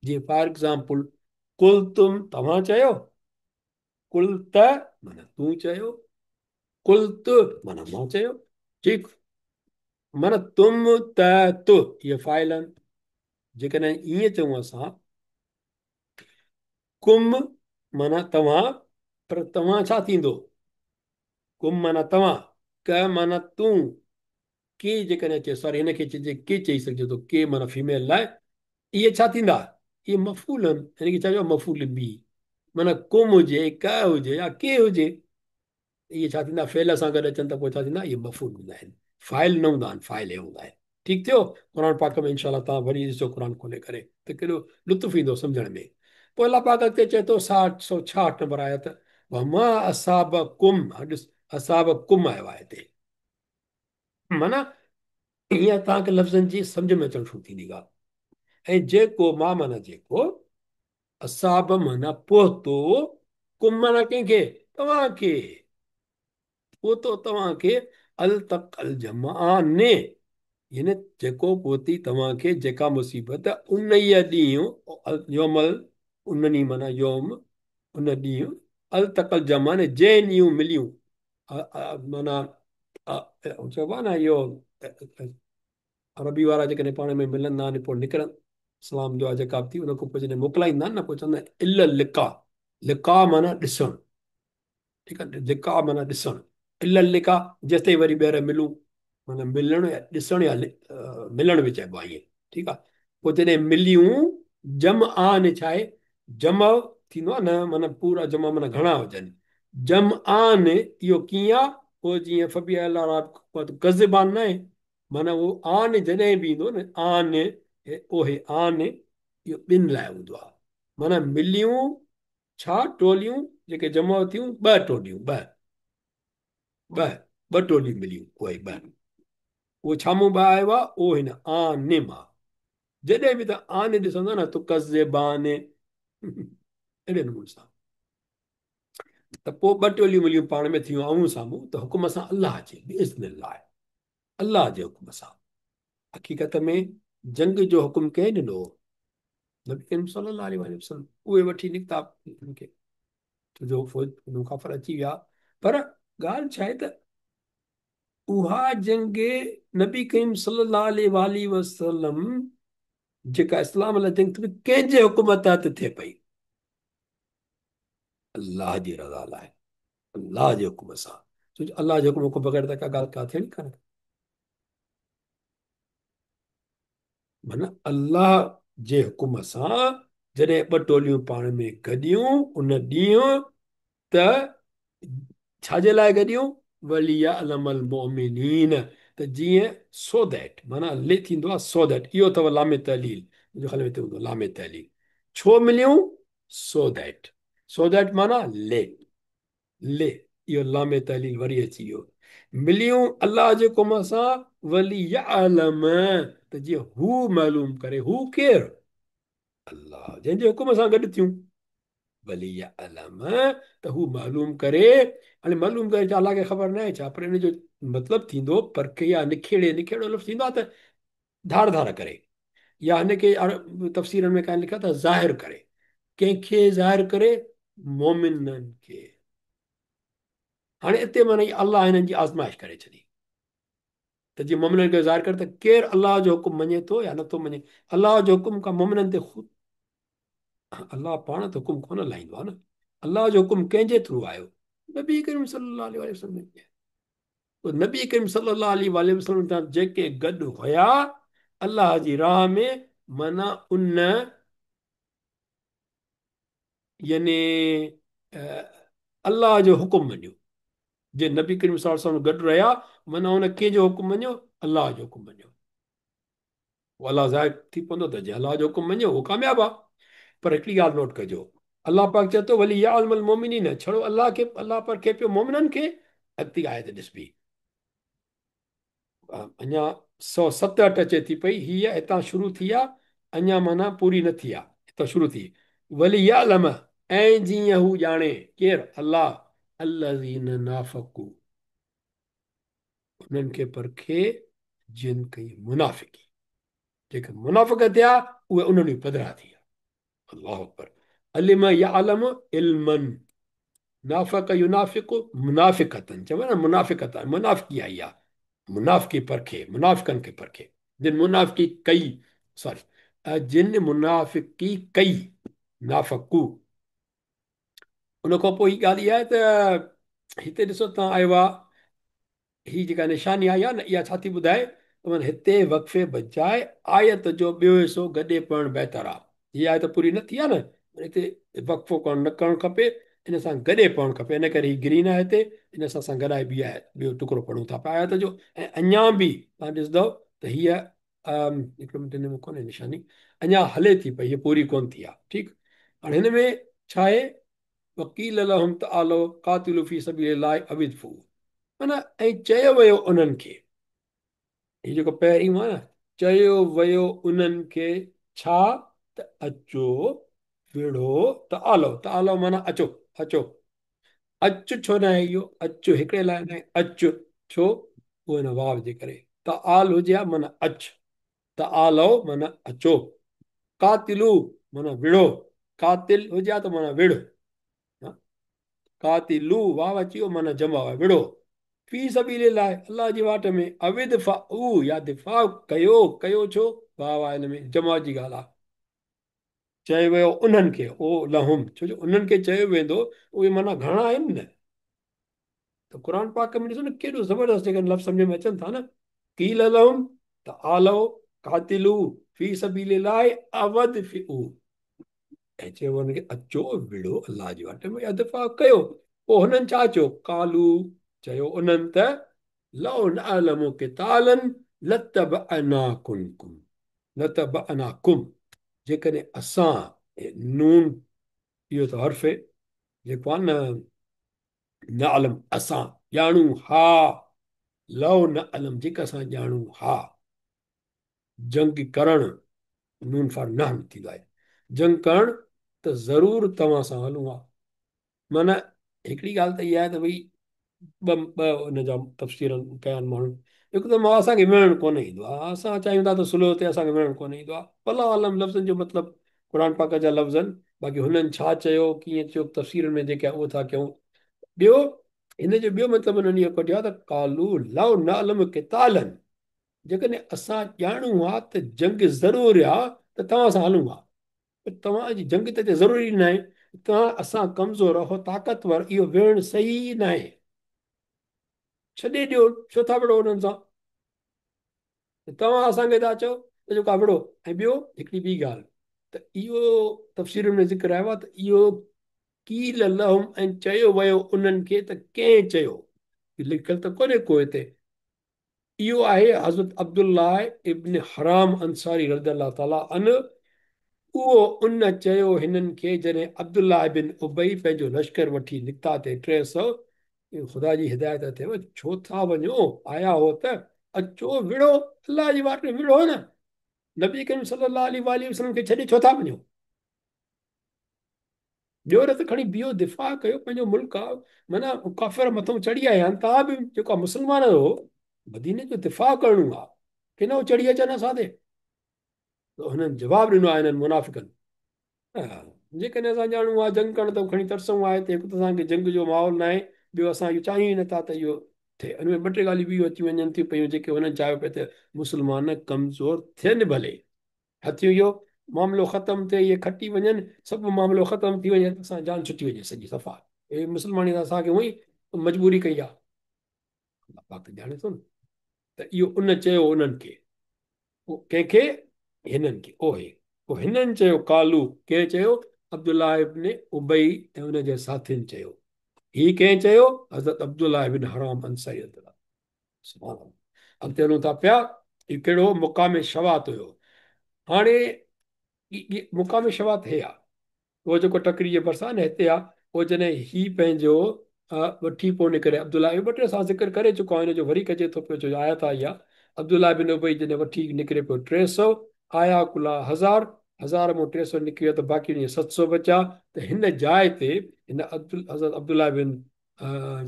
جيئن فار ايگزامپل قلتم توهان چيو، قلت معنيٰ تون چيو، قلت معنيٰ مان چيو، ٺيڪ. معنيٰ تم ته ت اهي فاعل آهن. جيڪڏهن ائين چئون اسان ڪم معنيٰ توهان، پر توهان ڇا ٿيندو؟ ڪم معنيٰ توهان، ڪ معنيٰ تون، ڪي جيڪڏهن اچي، سوري هن کي چئجي ڪي چئي سگهجي ٿو، ڪي معنيٰ فيميل لاء، اهي ڇا ٿيندا؟ اهي مفعول آهن، هن کي ڇا چئبو آهي؟ مفعول به. معنيٰ ڪم هجي، ڪ هجي يا ڪي هجي، اهي ڇا ٿيندا؟ فعل سان گڏ اچن ته پوء ڇا ٿيندا؟ اهي مفعول هوندا آهن، فاعل نه هوندا آهن، فاعل هي هوندا آهن. ٺيڪ ٿيو؟ قرآن پاڪ ۾ انشاء الله توهان وري ڏسو قرآن کولي ڪري ته ڪيڏو لطف ايندو سمجهڻ ۾. پوء الله پاڪ اڳتي چئي ٿو 766 نمبر آيت، وما اصابڪم، هاڻ ڏس اصابڪم آيو آهي هتي، معنيٰ ائين توهان کي لفظن جي سمجهه ۾ اچڻ شروع ٿيندي ڳالهه. ۽ جيڪو ما معنيٰ جيڪو، اصاب معنيٰ پهتو، ڪم معنيٰ ڪنهن کي؟ توهان کي پهتو، توهان کي التقى الجمعان يعني جيڪو پهتي توهان کي جيڪا مصيبت انهيء ڏينهن، يوم ان ڏينهن معنيٰ يوم ان ڏينهن، التقى الجمعان جنهن ڏينهن مليون، معنيٰ چئبو آهي نه اهو عربي وارا جيڪڏهن پاڻ ۾ ملندا آهن پوء نڪرن سلام دعا جيڪا به ٿي ان کان پوء جڏهن موڪلائيندا آهن نه پوء چوندا آهن الا اللقاء، لقاء معنيٰ ڏسڻ، ٺيڪ آهي، لقاء معنيٰ ڏسڻ، الا اللقاء جيستائين وري ٻيهر ملون، معنيٰ ملڻ يا ڏسڻ يا ملڻ به چئبو آهي ائين، ٺيڪ آهي. پوء جڏهن مليون جمعان ڇا آهي؟ جمع ٿيندو آهي نه معنيٰ پورا جمع معنيٰ گهڻا هجن، جمعان اهو ڪيئن آهي؟ پوء جيئن فبي الله تڪذبان نه آهي، معنيٰ اهو آن جڏهن به ايندو نه آن اهي آن اهو ٻن لاء هوندو آهي، معنيٰ مليون ڇا ٽوليون جيڪي جمع ٿيون ٻه ٽوليون، ٻه ٻه ٻه ٽوليون مليون اهي ٻه، اهو ڇا مون ٻه آيو آهي؟ اهو هن آن مان جڏهن به توهان آن ڏسندا نه تڪذبان اهڙي نموني سان ته پوء ٻه ٽوليون مليون پاڻ ۾ ٿيون آمهون سامهون ته حڪم سان الله جي باذن الله الله جي حڪم سان. حقيقت ۾ جنگ جو حڪم ڪنهن ڏنو هو؟ नबी करीम सल्लल्लाहु अलैहि वसल्लम उहे वठी निकिता उनखे, छो जो फ़ौज काफ़र अची विया। पर ॻाल्हि छा आहे त उहा जंग नबी करीम सल्लल्लाहु अलैहि वसल्लम जेका इस्लाम लाइ जंग थी कंहिंजे हुकुम तहत थिए पई? अल्लाह जी रज़ा लाइ, अल्लाह जे हुकुम सां। छो जो अल्लाह जे हुकुम खां बग़ैर त का ॻाल्हि का थियणी कान्हे। माना अल्लाह जे हुकुम सां जॾहिं ॿ टोलियूं पाण में गॾियूं उन ॾींहुं त छाजे लाइ गॾियूं? वलियअलमल मुमिनीन, त जीअं सो that, माना ले थींदो आहे सो that, इहो अथव लामे तहलील, मुंहिंजे ख़्याल में हिते हूंदो लामे तहलील। छो मिलियूं? सो that, so that माना ले, ले इहो लामे तहलील वरी अची वियो। मिलियूं अल्लाह जे हुकुम सां, वलियअलम, त जीअं हू मालूम करे, हू केरु? अल्लाह, जंहिंजे हुकुम सां गॾु थियूं। वलियअलम, त हू मालूम करे। हाणे मालूम करे छा अल्लाह खे ख़बर न आहे छा? पर इन जो मतिलबु थींदो परखे या निखेड़े, निखेड़ो लफ़्ज़ थींदो आहे त धार धार करे, या हिनखे तफ़सीरनि में कान लिखा त ज़ाहिर करे। कंहिंखे ज़ाहिर करे? मोमिननि खे। हाणे हिते माना अल्लाह हिननि जी आज़माइश करे छॾी त जीअं मोमिननि खे ज़ाहिर करे त केरु अल्लाह जो हुकुम मञे थो या नथो मञे। अल्लाह जो हुकुम खां मोमिननि ते ख़ुदि अल्लाह पाण त हुकुम कोन हलाईंदो आहे न। अल्लाह जो हुकुम कंहिंजे थ्रू आयो? नबी करीम सल्लल्लाहु अलैहि वसल्लम। पोइ नबी करीम सल्लल्लाहु अलैहि वसल्लम सां जेके गॾु हुया अल्लाह जी राह में, माना उन यानी अल्लाह जो हुकुम मञियो। जे नबी करीम सल्लल्लाहु अलैहि वसल्लम गॾु रहिया, माना उन कंहिंजो हुकुम मञियो? अल्लाह जो हुकुम मञियो। उहो अल्लाह ज़ाहिर थी पवंदो त जे अल्लाह जो हुकुम मञियो उहो कामयाबु आहे। पर हिकिड़ी ॻाल्हि नोट कजो, अल्लाह पाक चए थो वलियअलमल मुमिनीन, छड़ो अल्लाह खे, अल्लाह पर खे पियो मोमिननि खे। अॻिते आयत ॾिसबी अञा 107 अचे थी पई, हीअ हितां शुरू थी आहे, अञा माना पूरी न थी आहे, हितां शुरू थी। वलियअलम, ऐं जीअं हू ॼाणे, केरु? अल्लाह। अल्लज़ीन नाफ़क़ू, उन्हनि खे परखे जिन कई मुनाफ़िकी, जेके मुनाफ़िक थिया उहे उन्हनि पधरा थी विया। अल्लाह अकबर। अलिम यअलम इल्मन, नाफ़क युनाफ़िकु मुनाफ़िकतन, चवनि न मुनाफ़िकत, मुनाफ़िकी आई आहे, मुनाफ़िकी परखे, मुनाफ़िकनि खे परखे, जिन मुनाफ़िकी कई, सॉरी, जिन मुनाफ़िकी कई, नाफ़कू। उन खां पोइ ॻाल्हि इहा आहे त हिते ॾिसो तव्हां आयो आहे, हीअ जेका निशानी आई आहे न, इहा छा थी ॿुधाए? त माना हिते वक़्फ़े बजाए आयत जो ॿियो हिसो गॾे पढ़णु बहितर आहे। हीअ आयत पूरी न थी आहे न, हिते वक़्फ़ो करणु न करणु खपे, इन सां गॾे पढ़णु खपे। इन करे हीअ ग्रीन आहे हिते, इन सां असां गॾाए ॿी आयत ॿियो टुकड़ो पढ़ूं था पिया आयत जो। ऐं अञा बि तव्हां ॾिसंदव त हीअ हिकिड़ो मिंट, हिन में कोन्हे निशानी, अञा हले थी पई, हीअ पूरी कोन थी आहे। ठीकु, हाणे हिन में छा आहे? वकील लहुम तआलो कातिलू फ़ी सबीलिल्लाहि अव इदफ़ऊ, माना ऐं चयो वियो उन्हनि खे, हीउ जेको पहिरियों आहे न, चयो वियो उन्हनि खे छा? त अचो विढ़ो, तआलो, तआलो माना अचो, अचो, अचु छो न आहे इहो? अचु हिकिड़े लाइ न आहे, अचु छो? उहो हिन वाव जे करे। तआल हुजे हा माना अच, तआलो माना अचो, कातिलू माना विढ़ो, कातिल हुजे हा त माना विढ़, कातिलू वाव अची वियो माना जमा आहे, विढ़ो। फ़ी सबीलिल्लाह, अल्लाह जी वाट में, अविदफ़ाऊ या दिफ़ा कयो, कयो छो? वाव आहे हिन में, जमा जी ॻाल्हि आहे। चयो वियो उन्हनि खे, ओ लहुम, छो जो उन्हनि खे चयो वेंदो, उहे माना घणा आहिनि न। त क़ुर पाक में ॾिसो न केॾो ज़बरदस्त जेके लफ़्ज़ सम्झ में अचनि था न, क़ील लहुम तआलो कातिलू फ़ी सबीलिल्लाहि अवदफ़िऊ, ऐं चयो हुननि खे अचो विढ़ो अल्लाह जी वाट में या दिफ़ा कयो। पोइ हुननि छा चयो? कालू, चयो उन्हनि त लौ नअलमु क़ितालन लतबअनाकुम, लतबअनाकुम, जेकॾहिं असां नून इहो त हर्फ़ जेको आहे न, नअलम असां ॼाणूं हा, लौ नअलम जेका असां ॼाणूं हा, जंग करणु नून फार नहम थींदो आहे, जंग करणु त ज़रूरु तव्हां सां हलूं हा। माना हिकिड़ी ॻाल्हि त इहा आहे त भई ॿ ॿ हुनजा तफ़सीर कया आहिनि माण्हुनि। हिकु त मां असांखे विढ़णु कोन ईंदो आहे, असां चाहियूं था त सुलह थिए, असांखे विढ़णु कोन ईंदो आहे। भला आलम लफ़्ज़नि जो मतिलबु قرآن پاڪ جا لفظ آهن، باقي هنن ڇا چيو ڪيئن چيو تفسيرن ۾ جيڪي آهي اهو ٿا ڪيون. ٻيو هن جو ٻيو مطلب انهن اهو ڪڍيو آهي ته قالو لو نعلم قتالا، جيڪڏهن اسان ڄاڻون ها ته جنگ ضرور آ ته توهان سان هلون ها، پر توهان جي جنگ ته هتي ضروري ناهي، توهان اسان ڪمزور هو طاقتور، اهو وڙهڻ صحيح ناهي، ڇڏي ڏيو، ڇو ٿا وڙهو انهن سان، توهان اسان کي ٿا چئو ته جيڪو آ وڙهو. ۽ ٻيو هڪڙي ٻي ڳالهه ته اهو تفسيرن ۾ ذڪر آيو آهي ته اهو قيل لهم ۽ چيو ويو انهن کي ته ڪنهن چيو، لکيل ته ڪونهي ڪو هتي، اهو آهي حضرت عبدالله ابن حرام انصاري رضي الله تعالٰي عنه، اهو ان چيو هنن کي جڏهن عبدالله بن ابي پنهنجو لشڪر وٺي نڪتا تي 300، خدا جي هدايت اٿيو ڇو ٿا وڃو، آيا هو ته اچو وڙهو الله جي واٽ ۾ وڙهو نه، نبي ڪريم صلي الله عليه واٰله وسلم کي ڇڏي ڇو ٿا وڃو، ٻيو نه ته کڻي بيهو دفاع ڪيو پنهنجو ملڪ آ، معنيٰ ڪافر مٿون چڙهي آيا آهن، توهان به جيڪو مسلمان آهيو مديني جو دفاع ڪرڻو آ، ڪي نه هو چڙهي اچن اسان تي. ته هنن جواب ڏنو آهي هنن منافقن، جيڪڏهن اسان ڄاڻون ها جنگ ڪرڻ ته کڻي ترسون ها هتي، هڪ ته اسان کي جنگ جو ماحول ناهي، ٻيو اسان اهو چاهيون ئي نٿا ته اهو ٿئي. ان ۾ ٻه ٽي ڳالهيون ٻيون اچي وڃن ٿيون پيون جيڪي هنن چاهيو پئي ته مسلمان ڪمزور ٿين ڀلي، هٿيون اهو معاملو ختم ٿئي، اهي کٽي وڃن، سڀ معاملو ختم ٿي وڃي ته اسان جان ڇٽي وڃي سڄي صفا، هي مسلماني ته اسان کي هونئن ئي مجبوري ڪئي آهي. الله پاڪ ته ڄاڻي ٿو نه ته اهو ان چيو انهن کي، ڪنهن کي؟ هنن کي. اوهي پوء هنن چيو قالو، ڪنهن چيو؟ عبدالله ابن ابي ۽ ان جي ساٿين چيو. هي ڪنهن چيو؟ حضرت عبدالله ابن حرام انصاري رضي الله. سبحان الله. اڳتي هلون ٿا پيا. هي ڪهڙو مقام شوات هيو؟ هاڻي مقام شوات هي آ، اهو جيڪو ٽڪري جي ڀرسان نه هتي آ، پوء جڏهن هي پنهنجو وٺي پوء نڪري عبدالله، اهو ٻه ٽي اسان ذڪر ڪري چڪا آهيون، ان جو وري ڪجي ٿو پيو ڇو جو آيت آئي آ، عبدالله بن ابي جڏهن وٺي نڪري پيو 300، آيا ڪلا هزار، هزار مون 300 نڪري ويا ته باقي وڃي 700 بچا، ته هن جاء تي هن حضرت عبدالله بن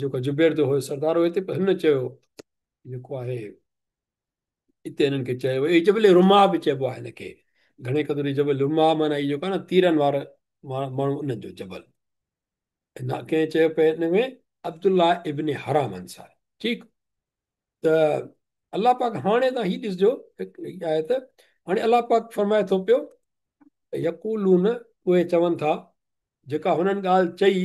جيڪو جبير جو هو سردار هو هتي، هن چيو جيڪو آهي اتي هنن کي چيو ويو، هي جبل رماح به چئبو آهي هن کي گهڻي قدر هي جبل رماح معنيٰ هي جيڪو آهي نه تيرن وارا ماڻهو انهن جو جبل. نه ڪنهن چيو پئي ان ۾ عبدالله ابن حرام انصاري. ٺيڪ ته الله پاڪ هاڻي تان هي ڏسجو هڪ آيت هاڻي الله پاڪ فرمائي ٿو پيو يقولون اهي چون ٿا جيڪا هنن ڳالهه چئي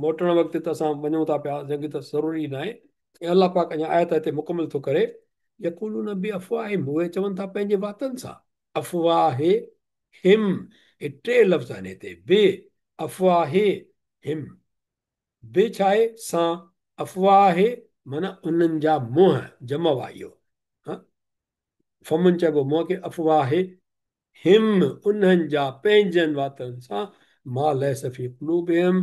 موٽڻ وقت ته اسان وڃون ٿا پيا جنگ ته ضروري ناهي ۽ الله پاڪ اڃا آيت هتي مڪمل ٿو ڪري يقولون بافواههم اهي چون ٿا پنهنجي واتن سان افواههم هي ٽي لفظ آهن هتي ب افواههم ب ڇا آهي سان افواه معنيٰ انهن جا منهن جمع آهي اهو فمن چئبو منهن کي افواههم انهن جا پنهنجن واتن سان ما ليس في قلوبهم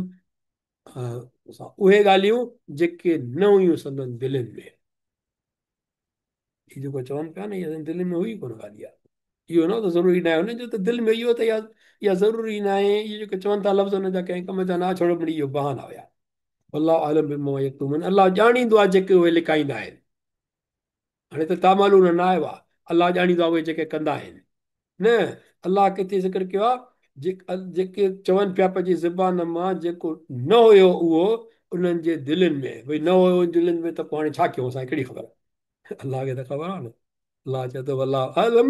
اهي ڳالهيون جيڪي نه هيون سندن دلين ۾. هي جيڪو چون پيا نه اها دلين ۾ هئي ڪونه ڳالهه اها. اهو نه ته ضروري ناهي هنن جو ته دل ۾ اهو ته اها ضروري ناهي. اهي جيڪي چون ٿا لفظ هنن جا ڪنهن ڪم جا نه ڇڙو مڙئي اهو بهانا هيا. والله اعلم بما يڪتمون الله ڄاڻيندو آهي جيڪي اهي لڪائيندا آهن. هاڻي ته تعملون نه آيو آهي، الله ڄاڻيندو آهي اهي جيڪي ڪندا آهن. نه، الله ڪٿي ذڪر ڪيو آهي، جيڪي چون پيا پنهنجي زبان مان جيڪو نه هيو اهو انهن جي دلين ۾، ڀئي نه هيو دلين ۾ ته پوء هاڻي ڇا ڪيون اسان کي ڪهڙي خبر، الله کي ته خبر آهي نه. الله چئي ٿو والله اعلم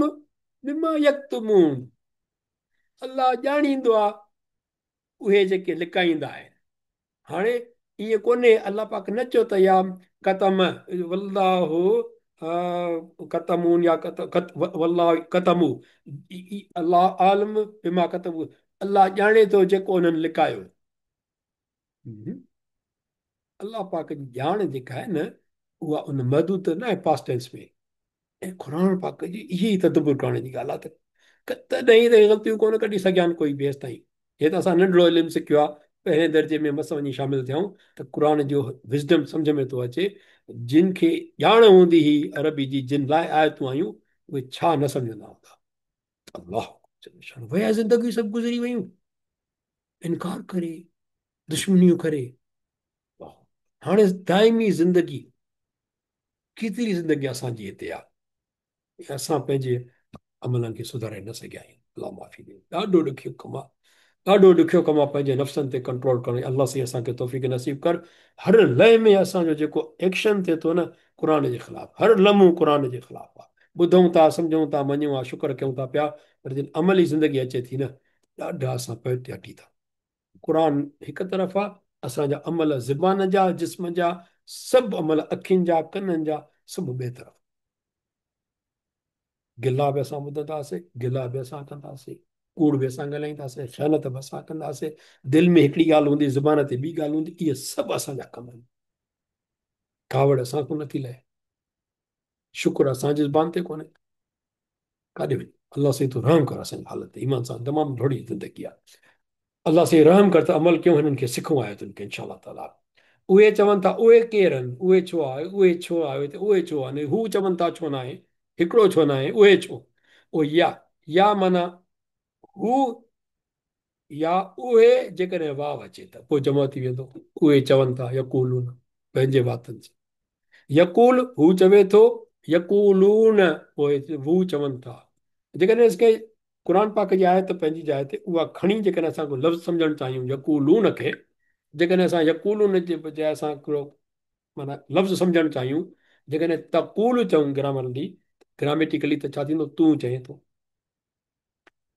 بما يڪتمون، الله ڄاڻيندو آهي اهي جيڪي لڪائيندا آهن. هاڻي ائين ڪونهي، الله پاڪ نه چيو ته يا ڪتم والله ڪتمون يا والله ڪتمو، الله اعلم بما ڪتمو، الله ڄاڻي ٿو جيڪو انهن لڪايو. الله پاڪ جي ڄاڻ جيڪا آهي نه اها ان محدود ته ناهي پاسٽ ٽينس ۾. ۽ قرآن پاڪ جي اهي ئي تدبر ڪرڻ جي ڳالهه آهي ته تڏهن ته غلطيون ڪونه ڪڍي سگهيا آهن ڪوئي به هيستائين. هي ته اسان ننڍڙو علم سکيو آهي، پهرين درجي ۾ مس وڃي شامل ٿيا آهيون ته قرآن جو وزڊم سمجهه ۾ ٿو اچي. جن کي ڄاڻ هوندي هئي عربي جي، جن لاء آيتون آيون، اهي ڇا نه سمجهندا هوندا. الله ويا زندگيون سڀ گذري ويون، انڪار ڪري، دشمنيون ڪري، هاڻي دائمي زندگي ڪيتري زندگي اسان جي هتي آ، اسان پنهنجي عملن کي سڌاري نه سگهيا آهيون. الله معافي ڏي. ڏاڍو ڏکيو ڪم آ، ڏاڍو ڏکيو ڪم آ پنهنجي نفسن تي ڪنٽرول ڪرڻ. الله سائين اسان کي توفيق نصيب ڪر. هر لئه ۾ اسان جو جيڪو ايڪشن ٿئي ٿو نه قرآن جي خلاف، هر لمحو قرآن جي خلاف آ. ٻڌون ٿا، سمجهون ٿا، مڃون ها، شڪر ڪيون ٿا پيا، پر جن عملي زندگي اچي ٿي نه، ڏاڍا اسان پوئتي هٽي ٿا. قرآن هڪ طرف آ، اسان جا عمل زبان جا، جسم جا، سڀ عمل اکين جا، ڪنن جا، سڀ ٻئي طرف. گلا به اسان ٻڌنداسين، گلا به اسان ڪنداسين، ڪوڙ به اسان ڳالهائينداسين، خيانت به اسان ڪنداسين، دل ۾ هڪڙي ڳالهه هوندي، زبان تي ٻي ڳالهه هوندي، اهي سڀ اسان جا ڪم آهن. ڪاوڙ اسان کان نٿي لهي، شڪر اسان جي زبان تي ڪونهي، ڪاڏي وڃي. الله سائين تون رحم ڪر اسان جي حالت تي، ايمان سان تمام ڍوڙي زندگي آهي. الله سائين رحم ڪر ته عمل ڪيون، هنن کي سکون آيتن کي انشاءالله تعالي. اهي چون ٿا اهي ڪير آهن، اهي ڇو آهي، اهي ڇو آهي، اهي ڇو آهن، هو چون ٿا ڇو ناهي، هڪڙو ڇو ناهي، اهي ڇو، اهو يا، يا معنيٰ هو يا اهي، جيڪڏهن واو اچي ته پوء جمع ٿي ويندو. اهي چون ٿا يقولون پنهنجي واتن سان، يقول هو چوي ٿو، يقولون پوء هو چون ٿا. جيڪڏهن اس کي قرآن پاڪ جي آيت پنهنجي جاء تي اها کڻي جيڪڏهن اسان ڪو لفظ سمجهڻ چاهيون يقولون کي، جيڪڏهن اسان يقولون جي بجاء اسان هڪڙو معنيٰ لفظ سمجهڻ چاهيون، جيڪڏهن تقول چئون گرامرلي، گراميٽيڪلي ته ڇا ٿيندو؟ تون چئين ٿو.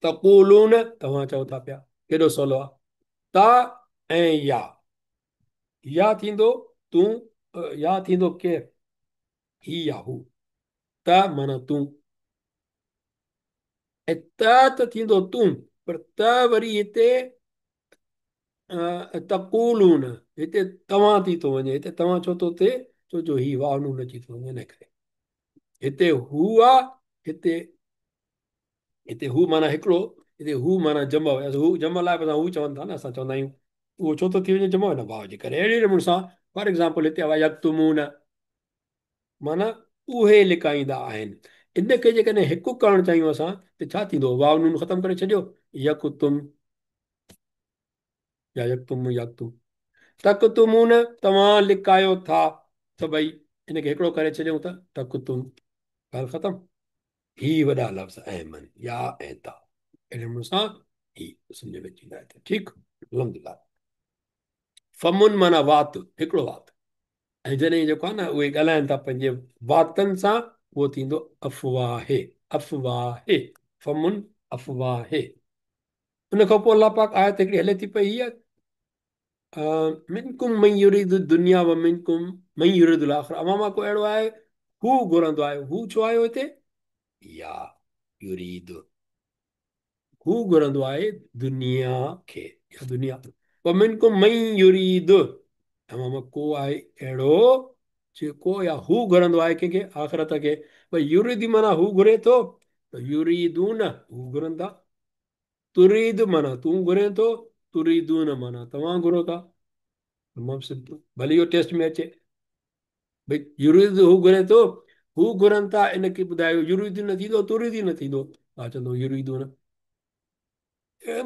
تقولون توهان چئو ٿا پيا. ڪيڏو سولو آ. تا ۽ يا، يا ٿيندو تون، يا ٿيندو ڪير، هي يا هو. تا معنيٰ تون، ۽ ته ته ٿيندو تون، پر ته وري هتي تقولون هتي توهان ٿي ٿو وڃي. هتي توهان ڇو ٿو ٿئي؟ ڇو جو هي واو نون اچي ٿو وڃي، ان ڪري هتي هو آ، هتي هتي هو معنيٰ هڪڙو، هتي هو معنيٰ جمع، هو جمع لاء اسان هو چون ٿا نه، اسان چوندا آهيون اهو ڇو ٿو ٿي وڃي جمع؟ هن واو جي ڪري. اهڙي نموني سان فار ايگزامپل هتي آ يڪتمون معنيٰ اهي لڪائيندا آهن. ان کي جيڪڏهن هڪ ڪرڻ چاهيون اسان ته ڇا ٿيندو؟ واو نون ختم ڪري ڇڏيو، يڪتم يا يڪتم يڪتم، تڪتمون توهان لڪايو ٿا سڀئي، ان کي هڪڙو ڪري ڇڏيون ته تڪتم، ڳالهه ختم. هي وڏا لفظ اهم آهن، يا ۽ تا، اهڙي نموني سان هي سمجهه ۾ اچي ويندا آهن. ٺيڪ، الحمدلله. فمن معنيٰ وات، هڪڙو وات، ۽ جڏهن جيڪو آهي نه اهي ڳالهائن ٿا پنهنجي واتن سان، اهو ٿيندو افواهه، افواهه، فمن افواهه. ان کان پوء الله پاڪ آيت هڪڙي هلي ٿي پئي هيء، منڪم من يريد الدنيا ومنڪم من يريد الاخره، اوهان مان ڪو اهڙو آهي هو گهرندو آهي، هو ڇو آيو هتي؟ يا يريد، هو گهرندو آهي دنيا کي يا دنيا، ومنڪم من يريد، اوهان مان ڪو آهي اهڙو جيڪو يا هو گهرندو آهي ڪنهن کي؟ آخرت کي. ڀئي يريد معنيٰ هو گهري ٿو، ته يريدون هو گهرن ٿا، تريد معنيٰ تون گهرين ٿو، تريدون معنيٰ توهان گهرو ٿا. تمام سمپل، ڀلي اهو ٽيسٽ ۾ اچي. ڀئي يريد هو گهري ٿو، هو گهرن ٿا، ان کي ٻڌايو يريد نه ٿيندو، تريد نه ٿيندو، توهان چوندو يريدون.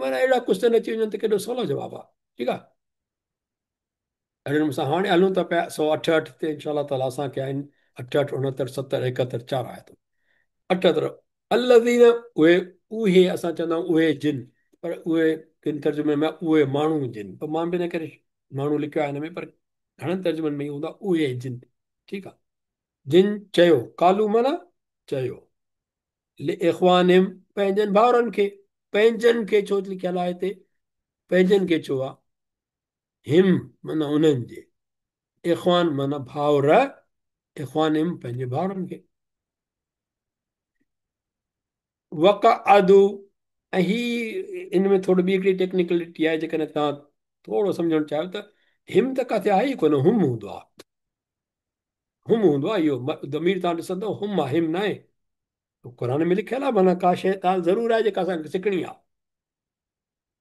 معنيٰ اهڙا ڪوشچن اچي وڃن ته ڪيڏو سولو جواب آهي. ٺيڪ آهي، اهڙي نموني سان هاڻي هلون ٿا پيا 168 تي انشاء الله تعاليٰ. اسان کي آهن 68، 69، 70، 71، چار آيتون. 78، الذين، اهي، اهي اسان چوندا آهيون اهي جن، پر اهي ڪن ترجمي ۾ اهي ماڻهو جن، پر مان به ان ڪري ماڻهو لکيو آهي هن ۾، پر گهڻن ترجمن ۾ اهو هوندو آهي اهي جن. ٺيڪ آهي، جن چيو، قالو معنيٰ چيو، لاخوانهم پنهنجن ڀائرن کي، پنهنجن کي ڇو لکيل آهي هتي؟ پنهنجن کي ڇو آهي؟ هم معنيٰ انهن جي، اخوان معنيٰ ڀائر، اخوانهم پنهنجي ڀائرن کي. وقعدوا، ۽ هي ان ۾ ٿورو ٻي هڪڙي ٽيڪنيڪلٽي آهي، جيڪڏهن توهان ٿورو سمجهڻ چاهيو ته هم ته ڪاٿي آهي ئي ڪونه، هم هوندو آهي، هم هوندو آهي. اهو ضمير توهان ڏسندؤ هم آهي، هم ناهي. قرآن ۾ لکيل آهي، معنيٰ ڪا شيء ڳالهه ضرور آهي جيڪا اسان کي سکڻي آهي.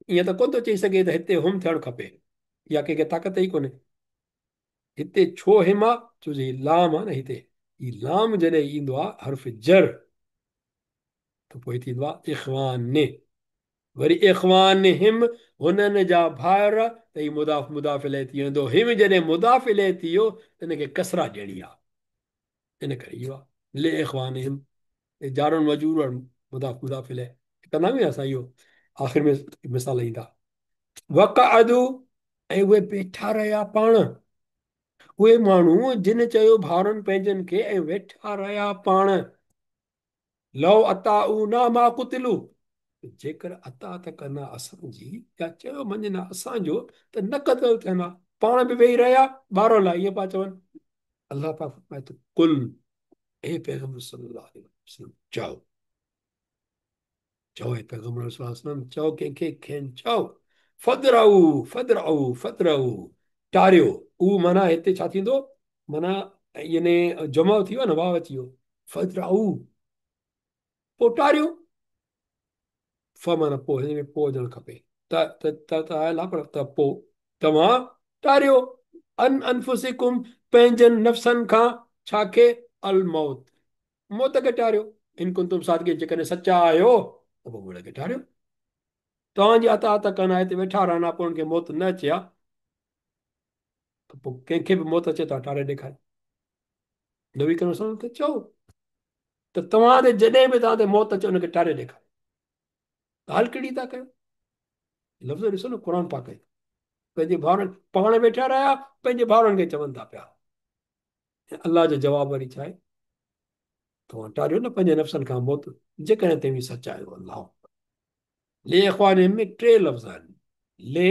ائين ته ڪونه ٿو چئي سگهي ته هتي هم ٿيڻ کپي، يا ڪنهن کي طاقت ئي ڪونهي. هتي ڇو هم آهي؟ ڇو جو هي لام آهي نه، هتي هي لام جڏهن ايندو آهي حرف جر ته پوء ٿيندو آهي اخوان، وري اخوانهم هنن جا ڀائر، ته هي مضاف مضاف اليه ٿي ويندو. هم جڏهن مضاف اليه ٿي ويو ته ان کي ڪسرا ڏيڻي آهي، ان ڪري اهو آهي لاخوانهم، جار مجرور مضاف مضاف اليه. कंदा आहियूं असां इहो आख़िर में मिसाल ईंदा। वक़अदू ऐं उहे वेठा रहिया पाण, उहे माण्हू जिन चयो भाउरनि पंहिंजनि खे ऐं वेठा रहिया पाण। लव अताऊना मा कुतिलू, जेकर अतात कना असांजी या चयो मञनि असांजो त न क़तल थियनि हा, पाण बि वेही रहिया ॿारनि लाइ ईअं पिया चवनि। अलाह पाक फरमाए थो कुल, ए पैगम्बर सल्लल्लाहु अलैहि वसल्लम चओ, चओ ए पैगम्बर सल्लल्लाहु अलैहि वसल्लम चओ कंहिंखे, खेनि चओ फदराऊ फदराऊ फदराऊ टारियो। उहो माना हिते छा थींदो, माना यानी जमा थी वियो न, वाव अची वियो, फदराऊ पोइ टारियो, फ माना पोइ, हिन में पोइ हुजणु खपे, त त त आयल आहे पर त पोइ तव्हां टारियो। अन अनफुसिकुम पंहिंजनि नफ़्सनि खां छाखे, अल मौत मौत खे टारियो। इन कुंतुम सादिक़ीन, जेकॾहिं सच्चा आहियो त पोइ मुड़ खे टारियो। तव्हांजी अतात कनि आहे हिते वेठा रहनि हा, पोइ उन्हनि खे मौत न अचे हा त पोइ कंहिंखे बि मौत अचे तव्हां टारे ॾेखारियो। नबी करीम सल्लल्लाहु अलैहि वसल्लम खे चओ त तव्हां ते जॾहिं बि तव्हां ते मौत अचे उनखे टारे ॾेखारियो। ॻाल्हि कहिड़ी था कयो, लफ़्ज़ ॾिसो न क़ुरान पाक जो, पंहिंजे भाउरनि पाण वेठा रहिया, पंहिंजे भाउरनि खे चवनि था पिया। अलाह जो जवाबु वरी छा आहे, तव्हां टारियो न पंहिंजे नफ़्सनि खां मौत, जेकॾहिं तव्हीं सच आहियो। अलाह ले इख़वान में टे लफ़्ज़ आहिनि, ले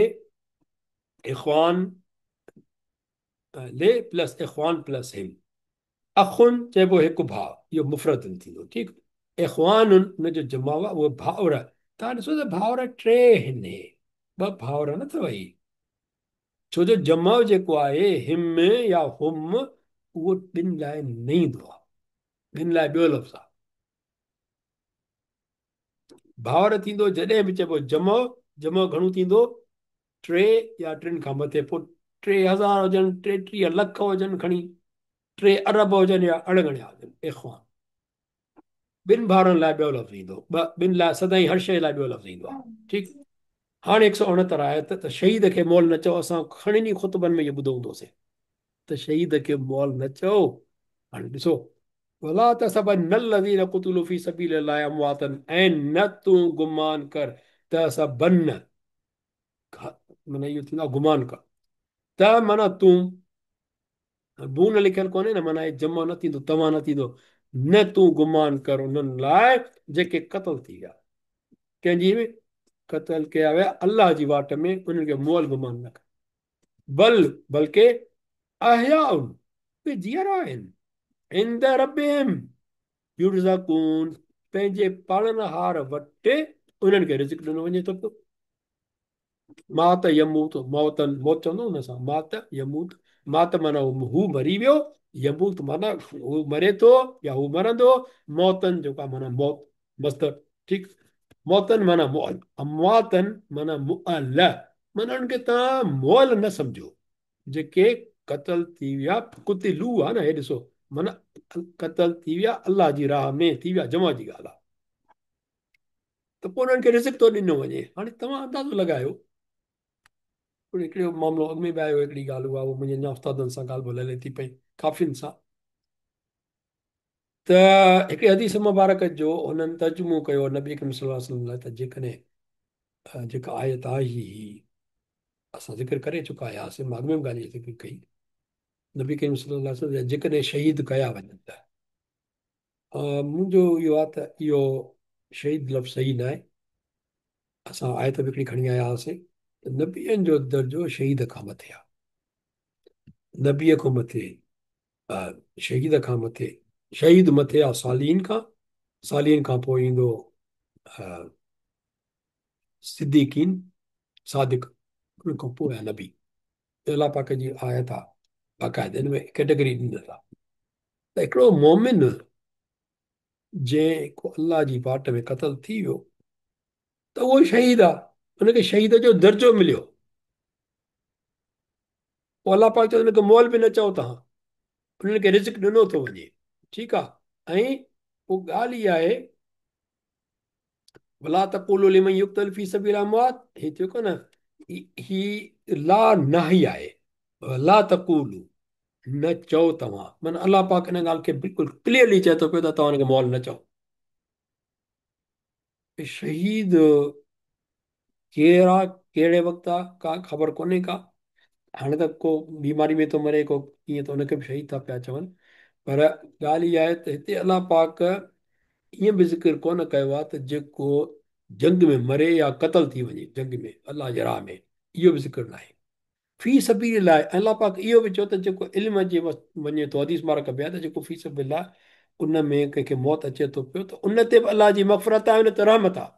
इख़वान, ले प्लस इख़वान प्लस हिम। अखुन चइबो हिकु भाउ, इहो मुफ़रद थींदो, ठीकु। इख़वान हुनजो जमाव आहे, उहे भाउर। तव्हां ॾिसो त भाउर टे आहिनि, ॿ भाउर न अथव ही, छो जो जमाव जेको आहे हिम या हुम, उहो ॿिनि लाइ न ईंदो आहे, ॿिनि लाइ ॿियो लफ़्ज़ आहे। भाउर थींदो जॾहिं बि चइबो जमाव, जमाव घणो थींदो टे या टिनि खां मथे, पोइ 3000 हुजनि, 33 लख हुजनि, खणी 3 अरब हुजनि या अणगणिया हुजनि। इख़वान ॿिनि भाउरनि लाइ ॿियो लफ़्ज़ ईंदो, ॿिनि लाइ सदाईं हर शइ लाइ ॿियो लफ़्ज़ ईंदो आहे, ठीकु। हाणे 169 आहे त शहीद खे मोल न चओ। असां घणनि ई ख़ुतबनि में इहो ॿुधो हूंदोसीं त शहीद खे मोल न चओ। हाणे ॾिसो, वला तहसबन्न लज़ीना कुतिलू फ़ी सबीलिल्लाहि अमवातन, ऐं न तूं गुमान कर तहसबन्न, माना इहो थींदो आहे गुमान कर, त माना तूं, बून लिखियलु कोन्हे न, माना जमा न थींदो, तव्हां न थींदो, न तूं गुमान कर उन्हनि लाइ जेके क़तल थी विया। कंहिंजी में क़तल कया विया? अलाह जी वाट में, उन्हनि खे मुअल गुमान न कर। बल बल्कि अहयाउन, उहे जीअरा आहिनि, इंद रब्बिहिम युरज़कून, पंहिंजे पालणहार वटि उन्हनि खे रिज़्क ॾिनो वञे थो पियो। मात यमूत मौतन, मौत चवंदो हुन सां, मात यमूत, मात माना हू मरी वियो, यमूत माना हू मरे थो या हू मरंदो, मौतन जेको आहे माना मौत मस्दर, ठीकु। मौतन माना मुअल, अमवातन माना मुअल, माना उन्हनि खे तव्हां मुअल न सम्झो, जेके क़तल थी विया, कुतिलू आहे न, हे ॾिसो माना क़तल थी विया अलाह जी राह में थी विया, जमा जी ॻाल्हि आहे, त पोइ उन्हनि खे रिज़्क थो ॾिनो वञे। हाणे तव्हां अंदाज़ो लॻायो, हिकिड़ो मामिलो अॻु में बि आयो, हिकिड़ी ॻाल्हि उहा मुंहिंजे अञा उस्तादनि सां ॻाल्हि ॿोल हले थी पई, काफ़ियुनि सां, त हिकिड़ी हदीस मुबारक जो हुननि तर्जुमो कयो नबी करीम सल्लल्लाहु अलैहि वसल्लम लाइ, त जेकॾहिं जेका आयत आई हुई, असां ज़िक्र करे चुका आहियासीं, मां अॻु में बि ॻाल्हि ज़िक्र कई, नबी करीम सल्लल्लाहु अलैहि वसल्लम जेकॾहिं शहीद कया वञनि त मुंहिंजो इहो आहे त इहो शहीद लफ़्ज़ सही न आहे। असां आयत बि हिकिड़ी खणी आया हुआसीं त नबियनि जो दर्जो शहीद खां मथे आहे, नबीअ खां मथे, शहीद खां मथे, शहीद मथे आहे सालीन खां, सालीन खां पोइ ईंदो सिद्दीक़ीन, सादिक, उन खां पोइ आहे नबी। अलाह पाक जी आयत आहे बाक़ाइदे हिन में कैटेगरी ॾिनल आहे त हिकिड़ो मोमिन जंहिं अलाह जी वाट में क़तल थी वियो त उहो शहीद आहे, हुनखे शहीद जो दर्जो मिलियो। पोइ अलाह पाक चयो हुनखे मोल बि न चओ तव्हां, उन्हनि खे रिज़्क ॾिनो थो वञे, ठीकु आहे। ऐं पोइ ॻाल्हि इहा आहे, वला तक़ूलू लिमन युक़तल फ़ी सबील अमवात, हे थियो कोन, ही ला नाही आहे, ला तक़ूलू न चओ तव्हां, माना अलाह पाक इन ॻाल्हि खे बिल्कुलु क्लियरली चए थो पियो त तव्हां हुनखे मोल न चओ। शहीद केरु आहे, कहिड़े वक़्तु आहे, का ख़बर कोन्हे का। हाणे त को बीमारी में थो मरे, को कीअं त हुनखे बि शहीद था पिया चवनि। पर ॻाल्हि इहा आहे त हिते अलाह पाक ईअं बि ज़िक्र कोन कयो आहे त जेको जंग में मरे या क़तल थी वञे जंग में अलाह जे राह में, इहो बि ज़िक्र न आहे। फ़ी सबील ऐं अलाह पाक इहो बि चयो त जेको इल्म जे वञे थो, हदीस मुबारक बि आहे त जेको फ़ी सबील उन में कंहिंखे मौत अचे थो पियो त उन ते बि अलाह जी मग़फ़िरत आहे, उन ते रहमत आहे।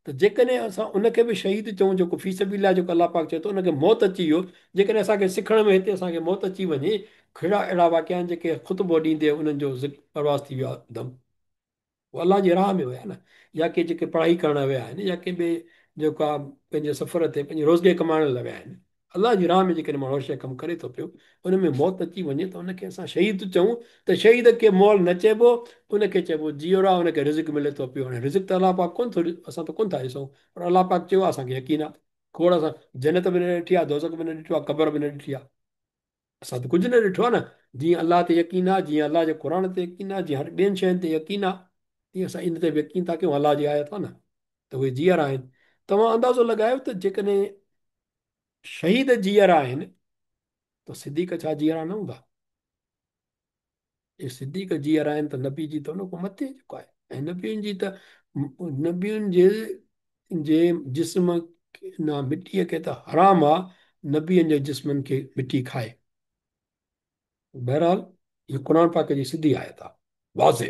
त जेकॾहिं असां उनखे बि शहीद चऊं जेको फ़ी सबील जेको अलाह पाक चए थो उनखे मौत अची वियो, जेकॾहिं असांखे सिखण में हिते असांखे मौत अची वञे, कहिड़ा अहिड़ा वाक़िया आहिनि जेके ख़ुतबो ॾींदे उन्हनि जो परवाज़ थी वियो आहे दम, उहो अलाह जी राह में हुया न, या के जेके पढ़ाई करण विया आहिनि या कंहिं ॿिए जेको आहे पंहिंजे सफ़र ते पंहिंजी रोज़गी कमाइण लाइ विया आहिनि, अलाह जी राह में जेकॾहिं माण्हू हर शइ कमु करे थो पियो, उन में मौत अची वञे त उनखे असां शहीद चऊं त शहीद खे मौल न चइबो, उनखे चइबो जीअरो आहे, उनखे रिज़िक मिले थो पियो। हाणे रिज़िक त अलाह पाक कोन थो, असां त कोन था ॾिसूं, पर अलाह पाक चयो आहे, असांखे यकीन आहे। खोड़ असां जन्नत बि न ॾिठी आहे, दोज़ख बि न ॾिठो आहे, क़बर बि न ॾिठी आहे, असां त कुझु न ॾिठो आहे न। जीअं अलाह ते यकीन आहे, जीअं अलाह जे क़ुर ते यकीन आहे, जीअं हर ॿियनि शयुनि ते यकीन आहे, तीअं असां इन ते बि यकीन था कयूं, अलाह जी आयत आहे न, त उहे जीअरा आहिनि। तव्हां अंदाज़ो लॻायो त जेकॾहिं शहीद जीअरा आहिनि त सिद्दीक़ छा जीअरा न हूंदा? जे सिद्दीक़ जीअरा आहिनि त नबी जी त हुन खां मथे जेको आहे, ऐं नबियुनि जी त नबियुनि जे जे जिस्म न मिटीअ खे त हराम आहे नबियुनि जे जिस्मनि खे मिटी खाए। बहरहाल इहो क़ुर पाक जी सिधी आयत आहे, वाज़े।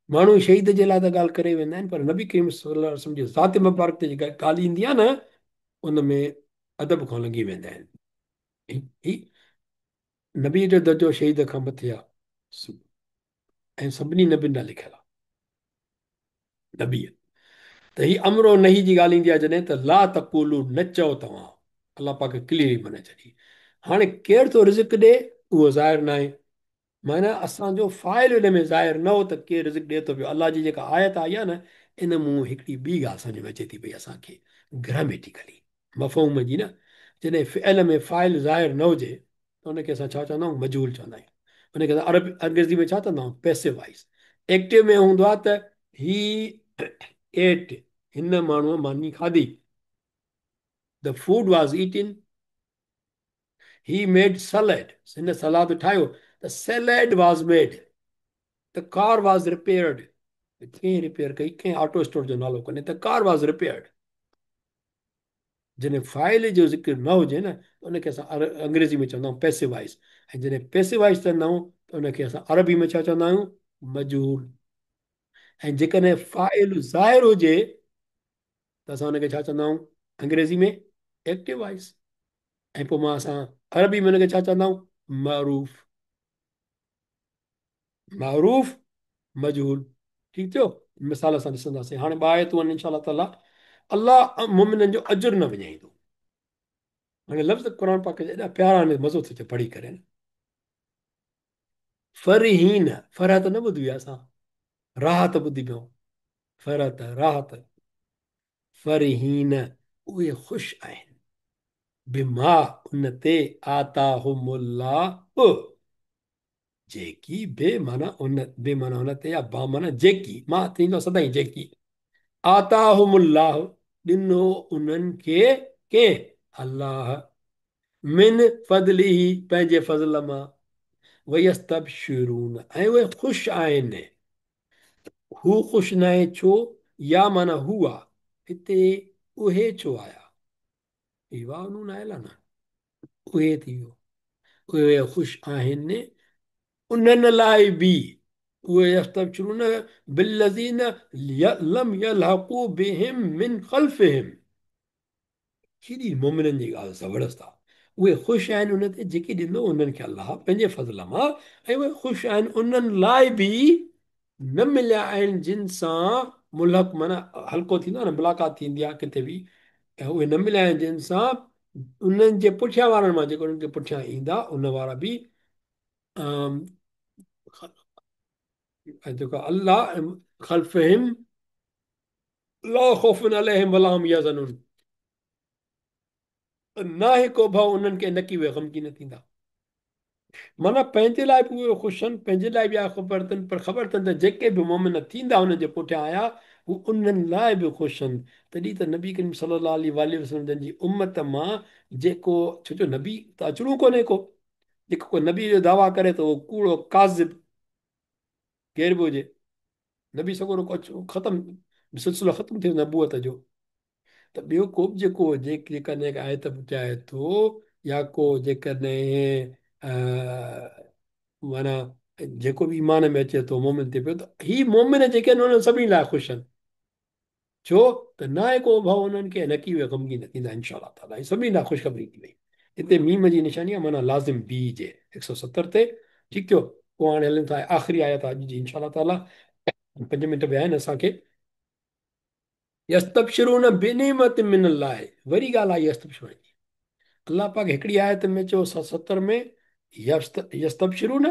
माण्हू शहीद जे लाइ त ॻाल्हि करे वेंदा आहिनि, पर नबी करीम सल्लल्लाहु अलैहि वसल्लम जी ज़ात मुबारक ते जेका ॻाल्हि ईंदी आहे न, उन में अदब खां लंघी वेंदा आहिनि। ही नबी जो दर्जो शहीद खां मथे आहे ऐं सभिनी नबियुनि ॾांहुं लिखियलु आहे नबी। त हीअ अमरो नही जी ॻाल्हि ईंदी आहे जॾहिं त ला तकूलू न चओ तव्हां, अलाह पाक क्लियर मना छॾी। हाणे केरु थो रिज़िक ॾे उहो ज़ाहिर न आहे, माना असांजो फ़ाइल हुन में ज़ाहिर न हो त केरु रिज़िक ॾिए थो पियो। अलाह जी जेका आयत आई आहे न, इन मूं हिकिड़ी ॿी ॻाल्हि सम्झ में अचे थी पई असांखे ग्रामेटिकली मफ़हूम जी न, जॾहिं फ़िअल में फ़ाइल ज़ाहिर न हुजे त हुनखे असां छा चवंदा आहियूं? मजहूल चवंदा आहियूं। हुनखे असां अरब अंग्रेज़ी में छा चवंदा आहियूं? Passive voice. एक्टिव में हूंदो आहे त ही एट, हिन माण्हूअ मानी खाधी, the food was eaten, he made salad, हिन सलाद ठाहियो त salad was made, the car was repaired, कंहिं रिपेयर कई? कंहिं ऑटो स्टोर जो नालो कोन्हे, त कार वाज़ रिपेयर्ड। जॾहिं फ़ाइल जो ज़िक्र न हुजे न, त उनखे असां अंग्रेज़ी में चवंदा आहियूं पैसिव वॉइस, ऐं जॾहिं पैसिव वॉइस चवंदा आहियूं त उनखे असां अरबी में छा चवंदा आहियूं? मजहूल। ऐं जेकॾहिं फ़ाइल ज़ाहिर हुजे त असां हुनखे छा चवंदा आहियूं अंग्रेज़ी में? Active voice. ऐं पोइ मां असां अरबी में हुनखे छा चवंदा आहियूं? मारूफ़, मारूफ़ मजहूल। ठीकु थियो? मिसाल असां ॾिसंदासीं। हाणे ॿ आयतूं आहिनि इंशा ताला। अलाह मुमिननि जो अजुर न वञाईंदो। हाणे लफ़्ज़ क़ुर पाक जा एॾा प्यारा आहिनि, मज़ो थो अचे पढ़ी करे। फरहीन, फरहत न ॿुधी आहे असां, राहत ॿुधी पियूं, फरहत राहत। फरहीन उहे ख़ुशि आहिनि, बिमा उन ते आताहुमुल्लाह, जेकी बे माना उन, बे माना उन ते या बा माना जेकी, मां थींदो सदाईं जेकी, आताहुमुल्लाह ॾिनो उन्हनि खे के? अलाह, मिन फज़लिही पंहिंजे फज़ल मां, वयस्तबशिरून ऐं उहे ख़ुशि आहिनि। हू ख़ुशि न आहे छो? या माना हू आहे, हिते उहे छो आया? ही वाव नून आयल आहे न, उहे थी वियो। उहे ख़ुशि आहिनि उन्हनि लाइ बि, उहे यस्तबशिरून बिल्लज़ीन लम यलहकू बिहिम मिन ख़ल्फ़िहिम। केॾी मोमिननि जी ॻाल्हि ज़बरदस्त आहे। उहे ख़ुशि आहिनि उन ते जेके ॾिनो उन्हनि खे अलाह पंहिंजे फज़ल मां, ऐं उहे ख़ुशि आहिनि उन्हनि लाइ बि न मिलिया आहिनि जिन सां मुल्हक माना हल्को थींदो आहे न, मुलाक़ात थींदी आहे किथे बि, ऐं उहे न मिलिया आहिनि जिन सां उन्हनि जे पुठियां वारनि मां जेको उन्हनि खे पुठियां ईंदा उन वारा बि, जेको अलाह ख़ल्फ़िहिम ला ख़ौफ़ुन अलैहिम वला हुम यहज़नून, न आहे को भउ उन्हनि खे, न की उहे ग़मगीन थींदा। معنيٰ پنهنجي لاءِ به اهي خوش آهن، پنهنجي لاءِ به اها خبر اٿن، پر خبر اٿن ته جيڪي به مؤمن ٿيندا انهن جي پٺيان آيا، هو انهن لاءِ به خوش آهن. تڏهن ته نبي ڪريم صلي الله عليه واٰله وسلم جن جي امت مان جيڪو، ڇو جو نبي ته اچڻو ڪونهي ڪو، جيڪو ڪو نبي جو دعويٰ ڪري ته اهو ڪوڙو ڪاذب ڪير به هجي، نبي سڳورو ڪو اچو ختم، سلسلو ختم ٿي ويو نبوت جو. ته ٻيو ڪو به جيڪو هجي، جيڪڏهن آيت پچائي ٿو يا ڪو جيڪڏهن معنيٰ جيڪو به ايمان ۾ اچي ٿو مومن ٿئي پيو، ته هي مومن جيڪي آهن انهن سڀني لاءِ خوش آهن. ڇو ته نه آهي ڪو ڀؤ انهن کي، نه ڪي اهي غمگين ٿيندا انشاء الله تعاليٰ. هي سڀني لاءِ خوشخبري ٿي وئي. هتي ميم جي نشاني آهي معنيٰ لازم بي جي 170 تي. ٺيڪ ٿيو. پوء هاڻي هلون ٿا آخري آيت اڄ جي انشاء الله تعاليٰ. 5 منٽ به آهن اسان کي. يستبشرون بنعمت من الله، وري ڳالهه آئي يستبشرون جي. الله پاڪ هڪڙي آيت ۾ چيو 70 ۾ يستبشرون،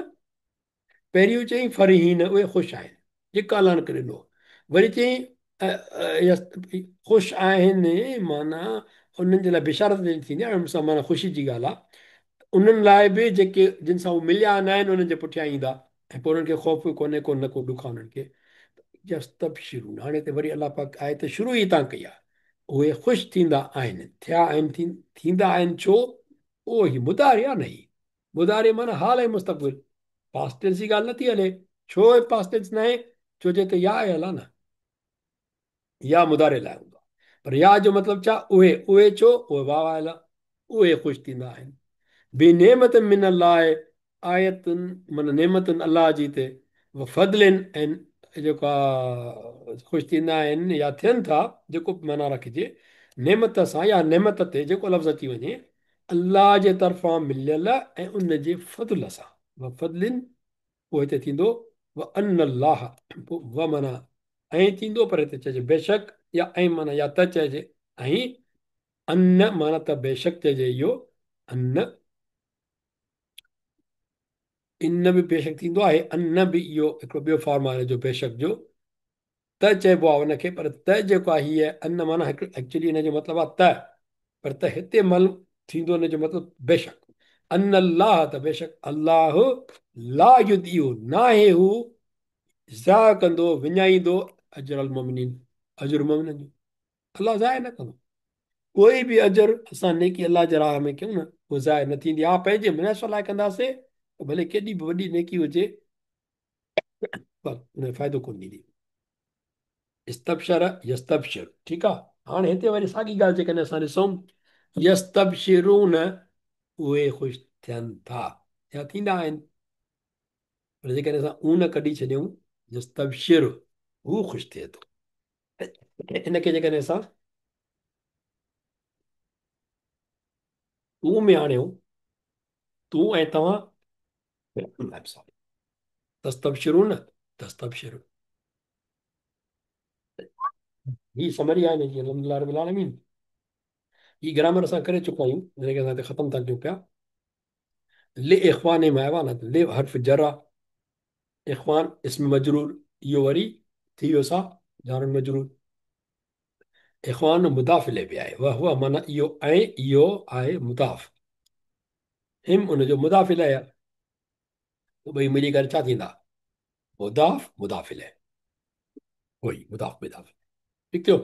پهريون چيائين فرحين، اهي خوش آهن جيڪا الله هن کي ڏنو. وري چيائين خوش آهن، معنيٰ انهن جي لاءِ بشارت جڏهن ٿيندي آهي ان سان معنيٰ خوشي جي ڳالهه آهي. انهن لاءِ به جيڪي جن سان هو مليا نه آهن انهن جي پٺيان ايندا ۽ پوءِ انهن کي خوف به ڪونهي ڪو نه ڪو ڏک آهي انهن کي. يستبشرون، هاڻي هتي وري الله پاڪ آيت شروع ئي هتان ڪئي آهي. اهي خوش ٿيندا آهن، ٿيا آهن، ٿيندا آهن. ڇو؟ اهو هي مضارع آهي نه، هي مضارع معنيٰ حال ۽ مستقبل، پاسٽ ٽينس جي ڳالهه نٿي هلي. ڇو پاسٽ ٽينس نه آهي؟ ڇو جو هتي يا آيل آهي نه، يا مضارع لاءِ هوندو آهي، پر يا جو مطلب ڇا؟ اهي، اهي ڇو؟ اهي واو آيل آهي، اهي خوش ٿيندا آهن. بنعمت من الله، آيتن معنيٰ نعمتن الله جي تي، و فضلن ۽ جيڪا خوش ٿيندا آهن يا ٿين ٿا، جيڪو به معنيٰ رکجي، نعمت سان يا نعمت تي جيڪو لفظ اچي وڃي، الله جي طرفان مليل ۽ ان جي فضل سان. و فضلن پوءِ هتي ٿيندو و ان الله، پوءِ و معنيٰ ۽ ٿيندو، پر هتي چئجي بيشڪ يا ۽ معنيٰ يا ته چئجي، ۽ ان معنيٰ ته بيشڪ چئجي. اهو ان ان به بيشڪ ٿيندو آهي، ان به اهو هڪڙو ٻيو فارم آهي جو بيشڪ جو ته چئبو آهي ان کي، پر ته جيڪو آهي هيءَ ان معنيٰ هڪ ايڪچُلي هن جو مطلب آهي ته، پر ته هتي معلوم ٿيندو هن جو مطلب بيشڪ. ان الله ته بيشڪ الله لا يضيع ناهي هو ضايع ڪندو وڃائيندو اجر المؤمنين، اجر مؤمنن جو الله ضايع نه ڪندو. ڪوئي به اجر اسان نيڪي الله جي راهه ۾ ڪيون نه اهو ضايع نه ٿيندي. ها پنهنجي منافع لاءِ ڪنداسين ته ڀلي ڪيڏي به وڏي نيڪي هجي پر ان جو فائدو ڪونه ڏيندي. استبشر يستبشر، ٺيڪ آهي. هاڻي هتي وري ساڳي ڳالهه جيڪڏهن اسان ڏسون، يستبشرون اهي خوش ٿين ٿا يا ٿيندا آهن، پر جيڪڏهن اسان اون ڪڍي ڇڏيون يستبشر هو خوش ٿئي ٿو. ان کي جيڪڏهن اسان تون ۾ آڻيون، تون ۽ توهان، تستبشرون تستبشر، هي سمري آهي هن جي. الحمدلله رب العالمين. هي گرامر اسان ڪري چڪا آهيون، هن کي اسان هتي ختم ٿا ڪيون پيا. ل اخوان ۾ آيو آهي نه، ل حرف جر آهي، اخوان اسم مجرور، اهو وري ٿي ويو سا جار مجرور. اخوان مضاف اليه به آهي، وهو معنيٰ اهو ۽ اهو آهي مضاف، هم ان جو مضاف اليه آهي، ته ٻئي ملي ڪري ڇا ٿيندا؟ مضاف مضاف اليه، اهو ئي مضاف مضاف. ٺيڪ ٿيو.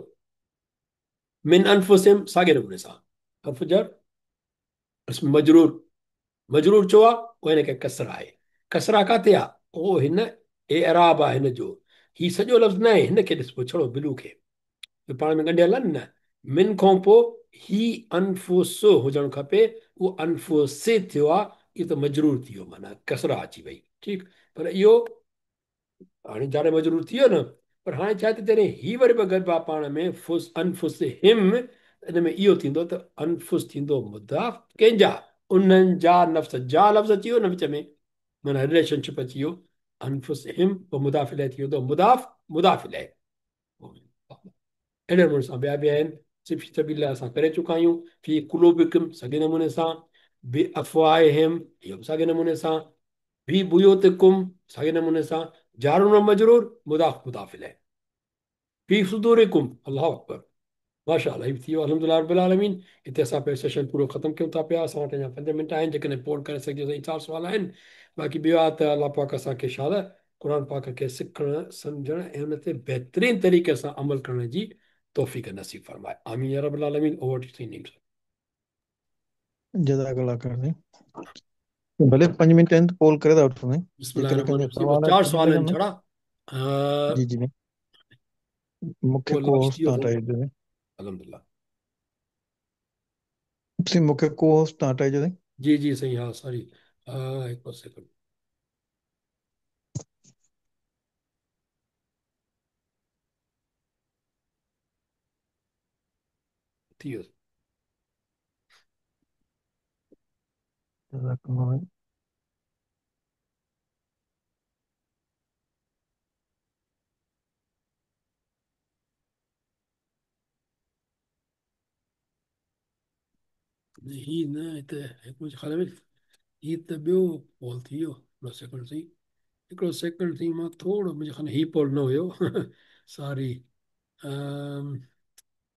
من انفسهم ساڳي نموني سان حرف جر اسم مجرور، مجرور ڇو آهي؟ اهو هن کي ڪسرا آهي. ڪسرا ڪاٿي آهي؟ اهو هن اعراب آهي هن جو، هي سڄو لفظ نه آهي، هن کي ڏسبو ڇڙو بلو کي پاڻ ۾ ڳنڍيل آهن نه. من کان پوءِ هي انفس هجڻ کپي، اهو انفس ٿيو آهي، اهو ته مجرور ٿي ويو، معنيٰ ڪسرا اچي وئي. ٺيڪ، پر اهو هاڻي جاري مجرور ٿي ويو نه، پر هاڻي ڇا آهي ته جڏهن هي وري به گڏبا پاڻ ۾ فس انفس هم، ان ۾ اهو ٿيندو ته انفس ٿيندو مضاف ڪنهن جا؟ انهن جا نفس، جا لفظ اچي ويو نه وچ ۾، معنيٰ رليشنشپ اچي ويو. انفس هم پوءِ مضاف اليه ٿي ويندو، مضاف مضاف اليه. اهڙي نموني سان ٻيا به آهن. في سبيل الله اسان ڪري چڪا آهيون. في قلوبڪم ساڳي نموني سان، بافواههم اهو به ساڳي نموني سان، في بيوتڪم ساڳي نموني سان، جار و مجرور مضاف مضاف اليه. في صدورڪم، الله اڪبر، माशा ही थी वियो अल्हम्दुलिल्लाह रब्बिल आलमीन। हिते असां पंहिंजो सेशन पूरो ख़तमु कयूं था पिया। असां वटि अञा 5 मिंट आहिनि, जेकॾहिं पोल करे सघिजे साईं 4 सुवाल आहिनि। बाक़ी ॿियो आहे त अलाह पाक असांखे शाल क़ुर पाक खे सिखणु, सम्झणु ऐं उन ते बहितरीन तरीक़े सां अमल करण जी तौफ़ीक़ नसीब फरमाए। आमीन या रब्बिल आलमीन। ओवर टू साईं नीम साहब। जज़ाकल्लाह खैर साईं। भले 5 मिंट आहिनि त पोल करे था वठूं साईं। बिस्मिल्लाह जेकॾहिं रहमान कंहिंजा रहीम। सवाल आहिनि 4 पुछी सवाल आहिनि सघंदा। छड़ा। जी जी, मूंखे पोइ को लॉन्च होस्ट थी वियो तव्हां साईं। हटाए ॾिजो। अल्हम्दुलिल्लाह। साईं मूंखे को होस्ट तव्हां हटाए ॾिजो साईं। जी जी सही, हाँ सॉरी, हिकिड़ो सेकंड थी वियो। जज़ाकल्लाह। ही न हिते हिकु ख़्याल में हीअ त ॿियो पोल थी वियो। हिकिड़ो सेकंड सही, हिकिड़ो सेकंड थी, मां थोरो मुंहिंजे ख़्याल में हीअ पोल न हुयो, सॉरी।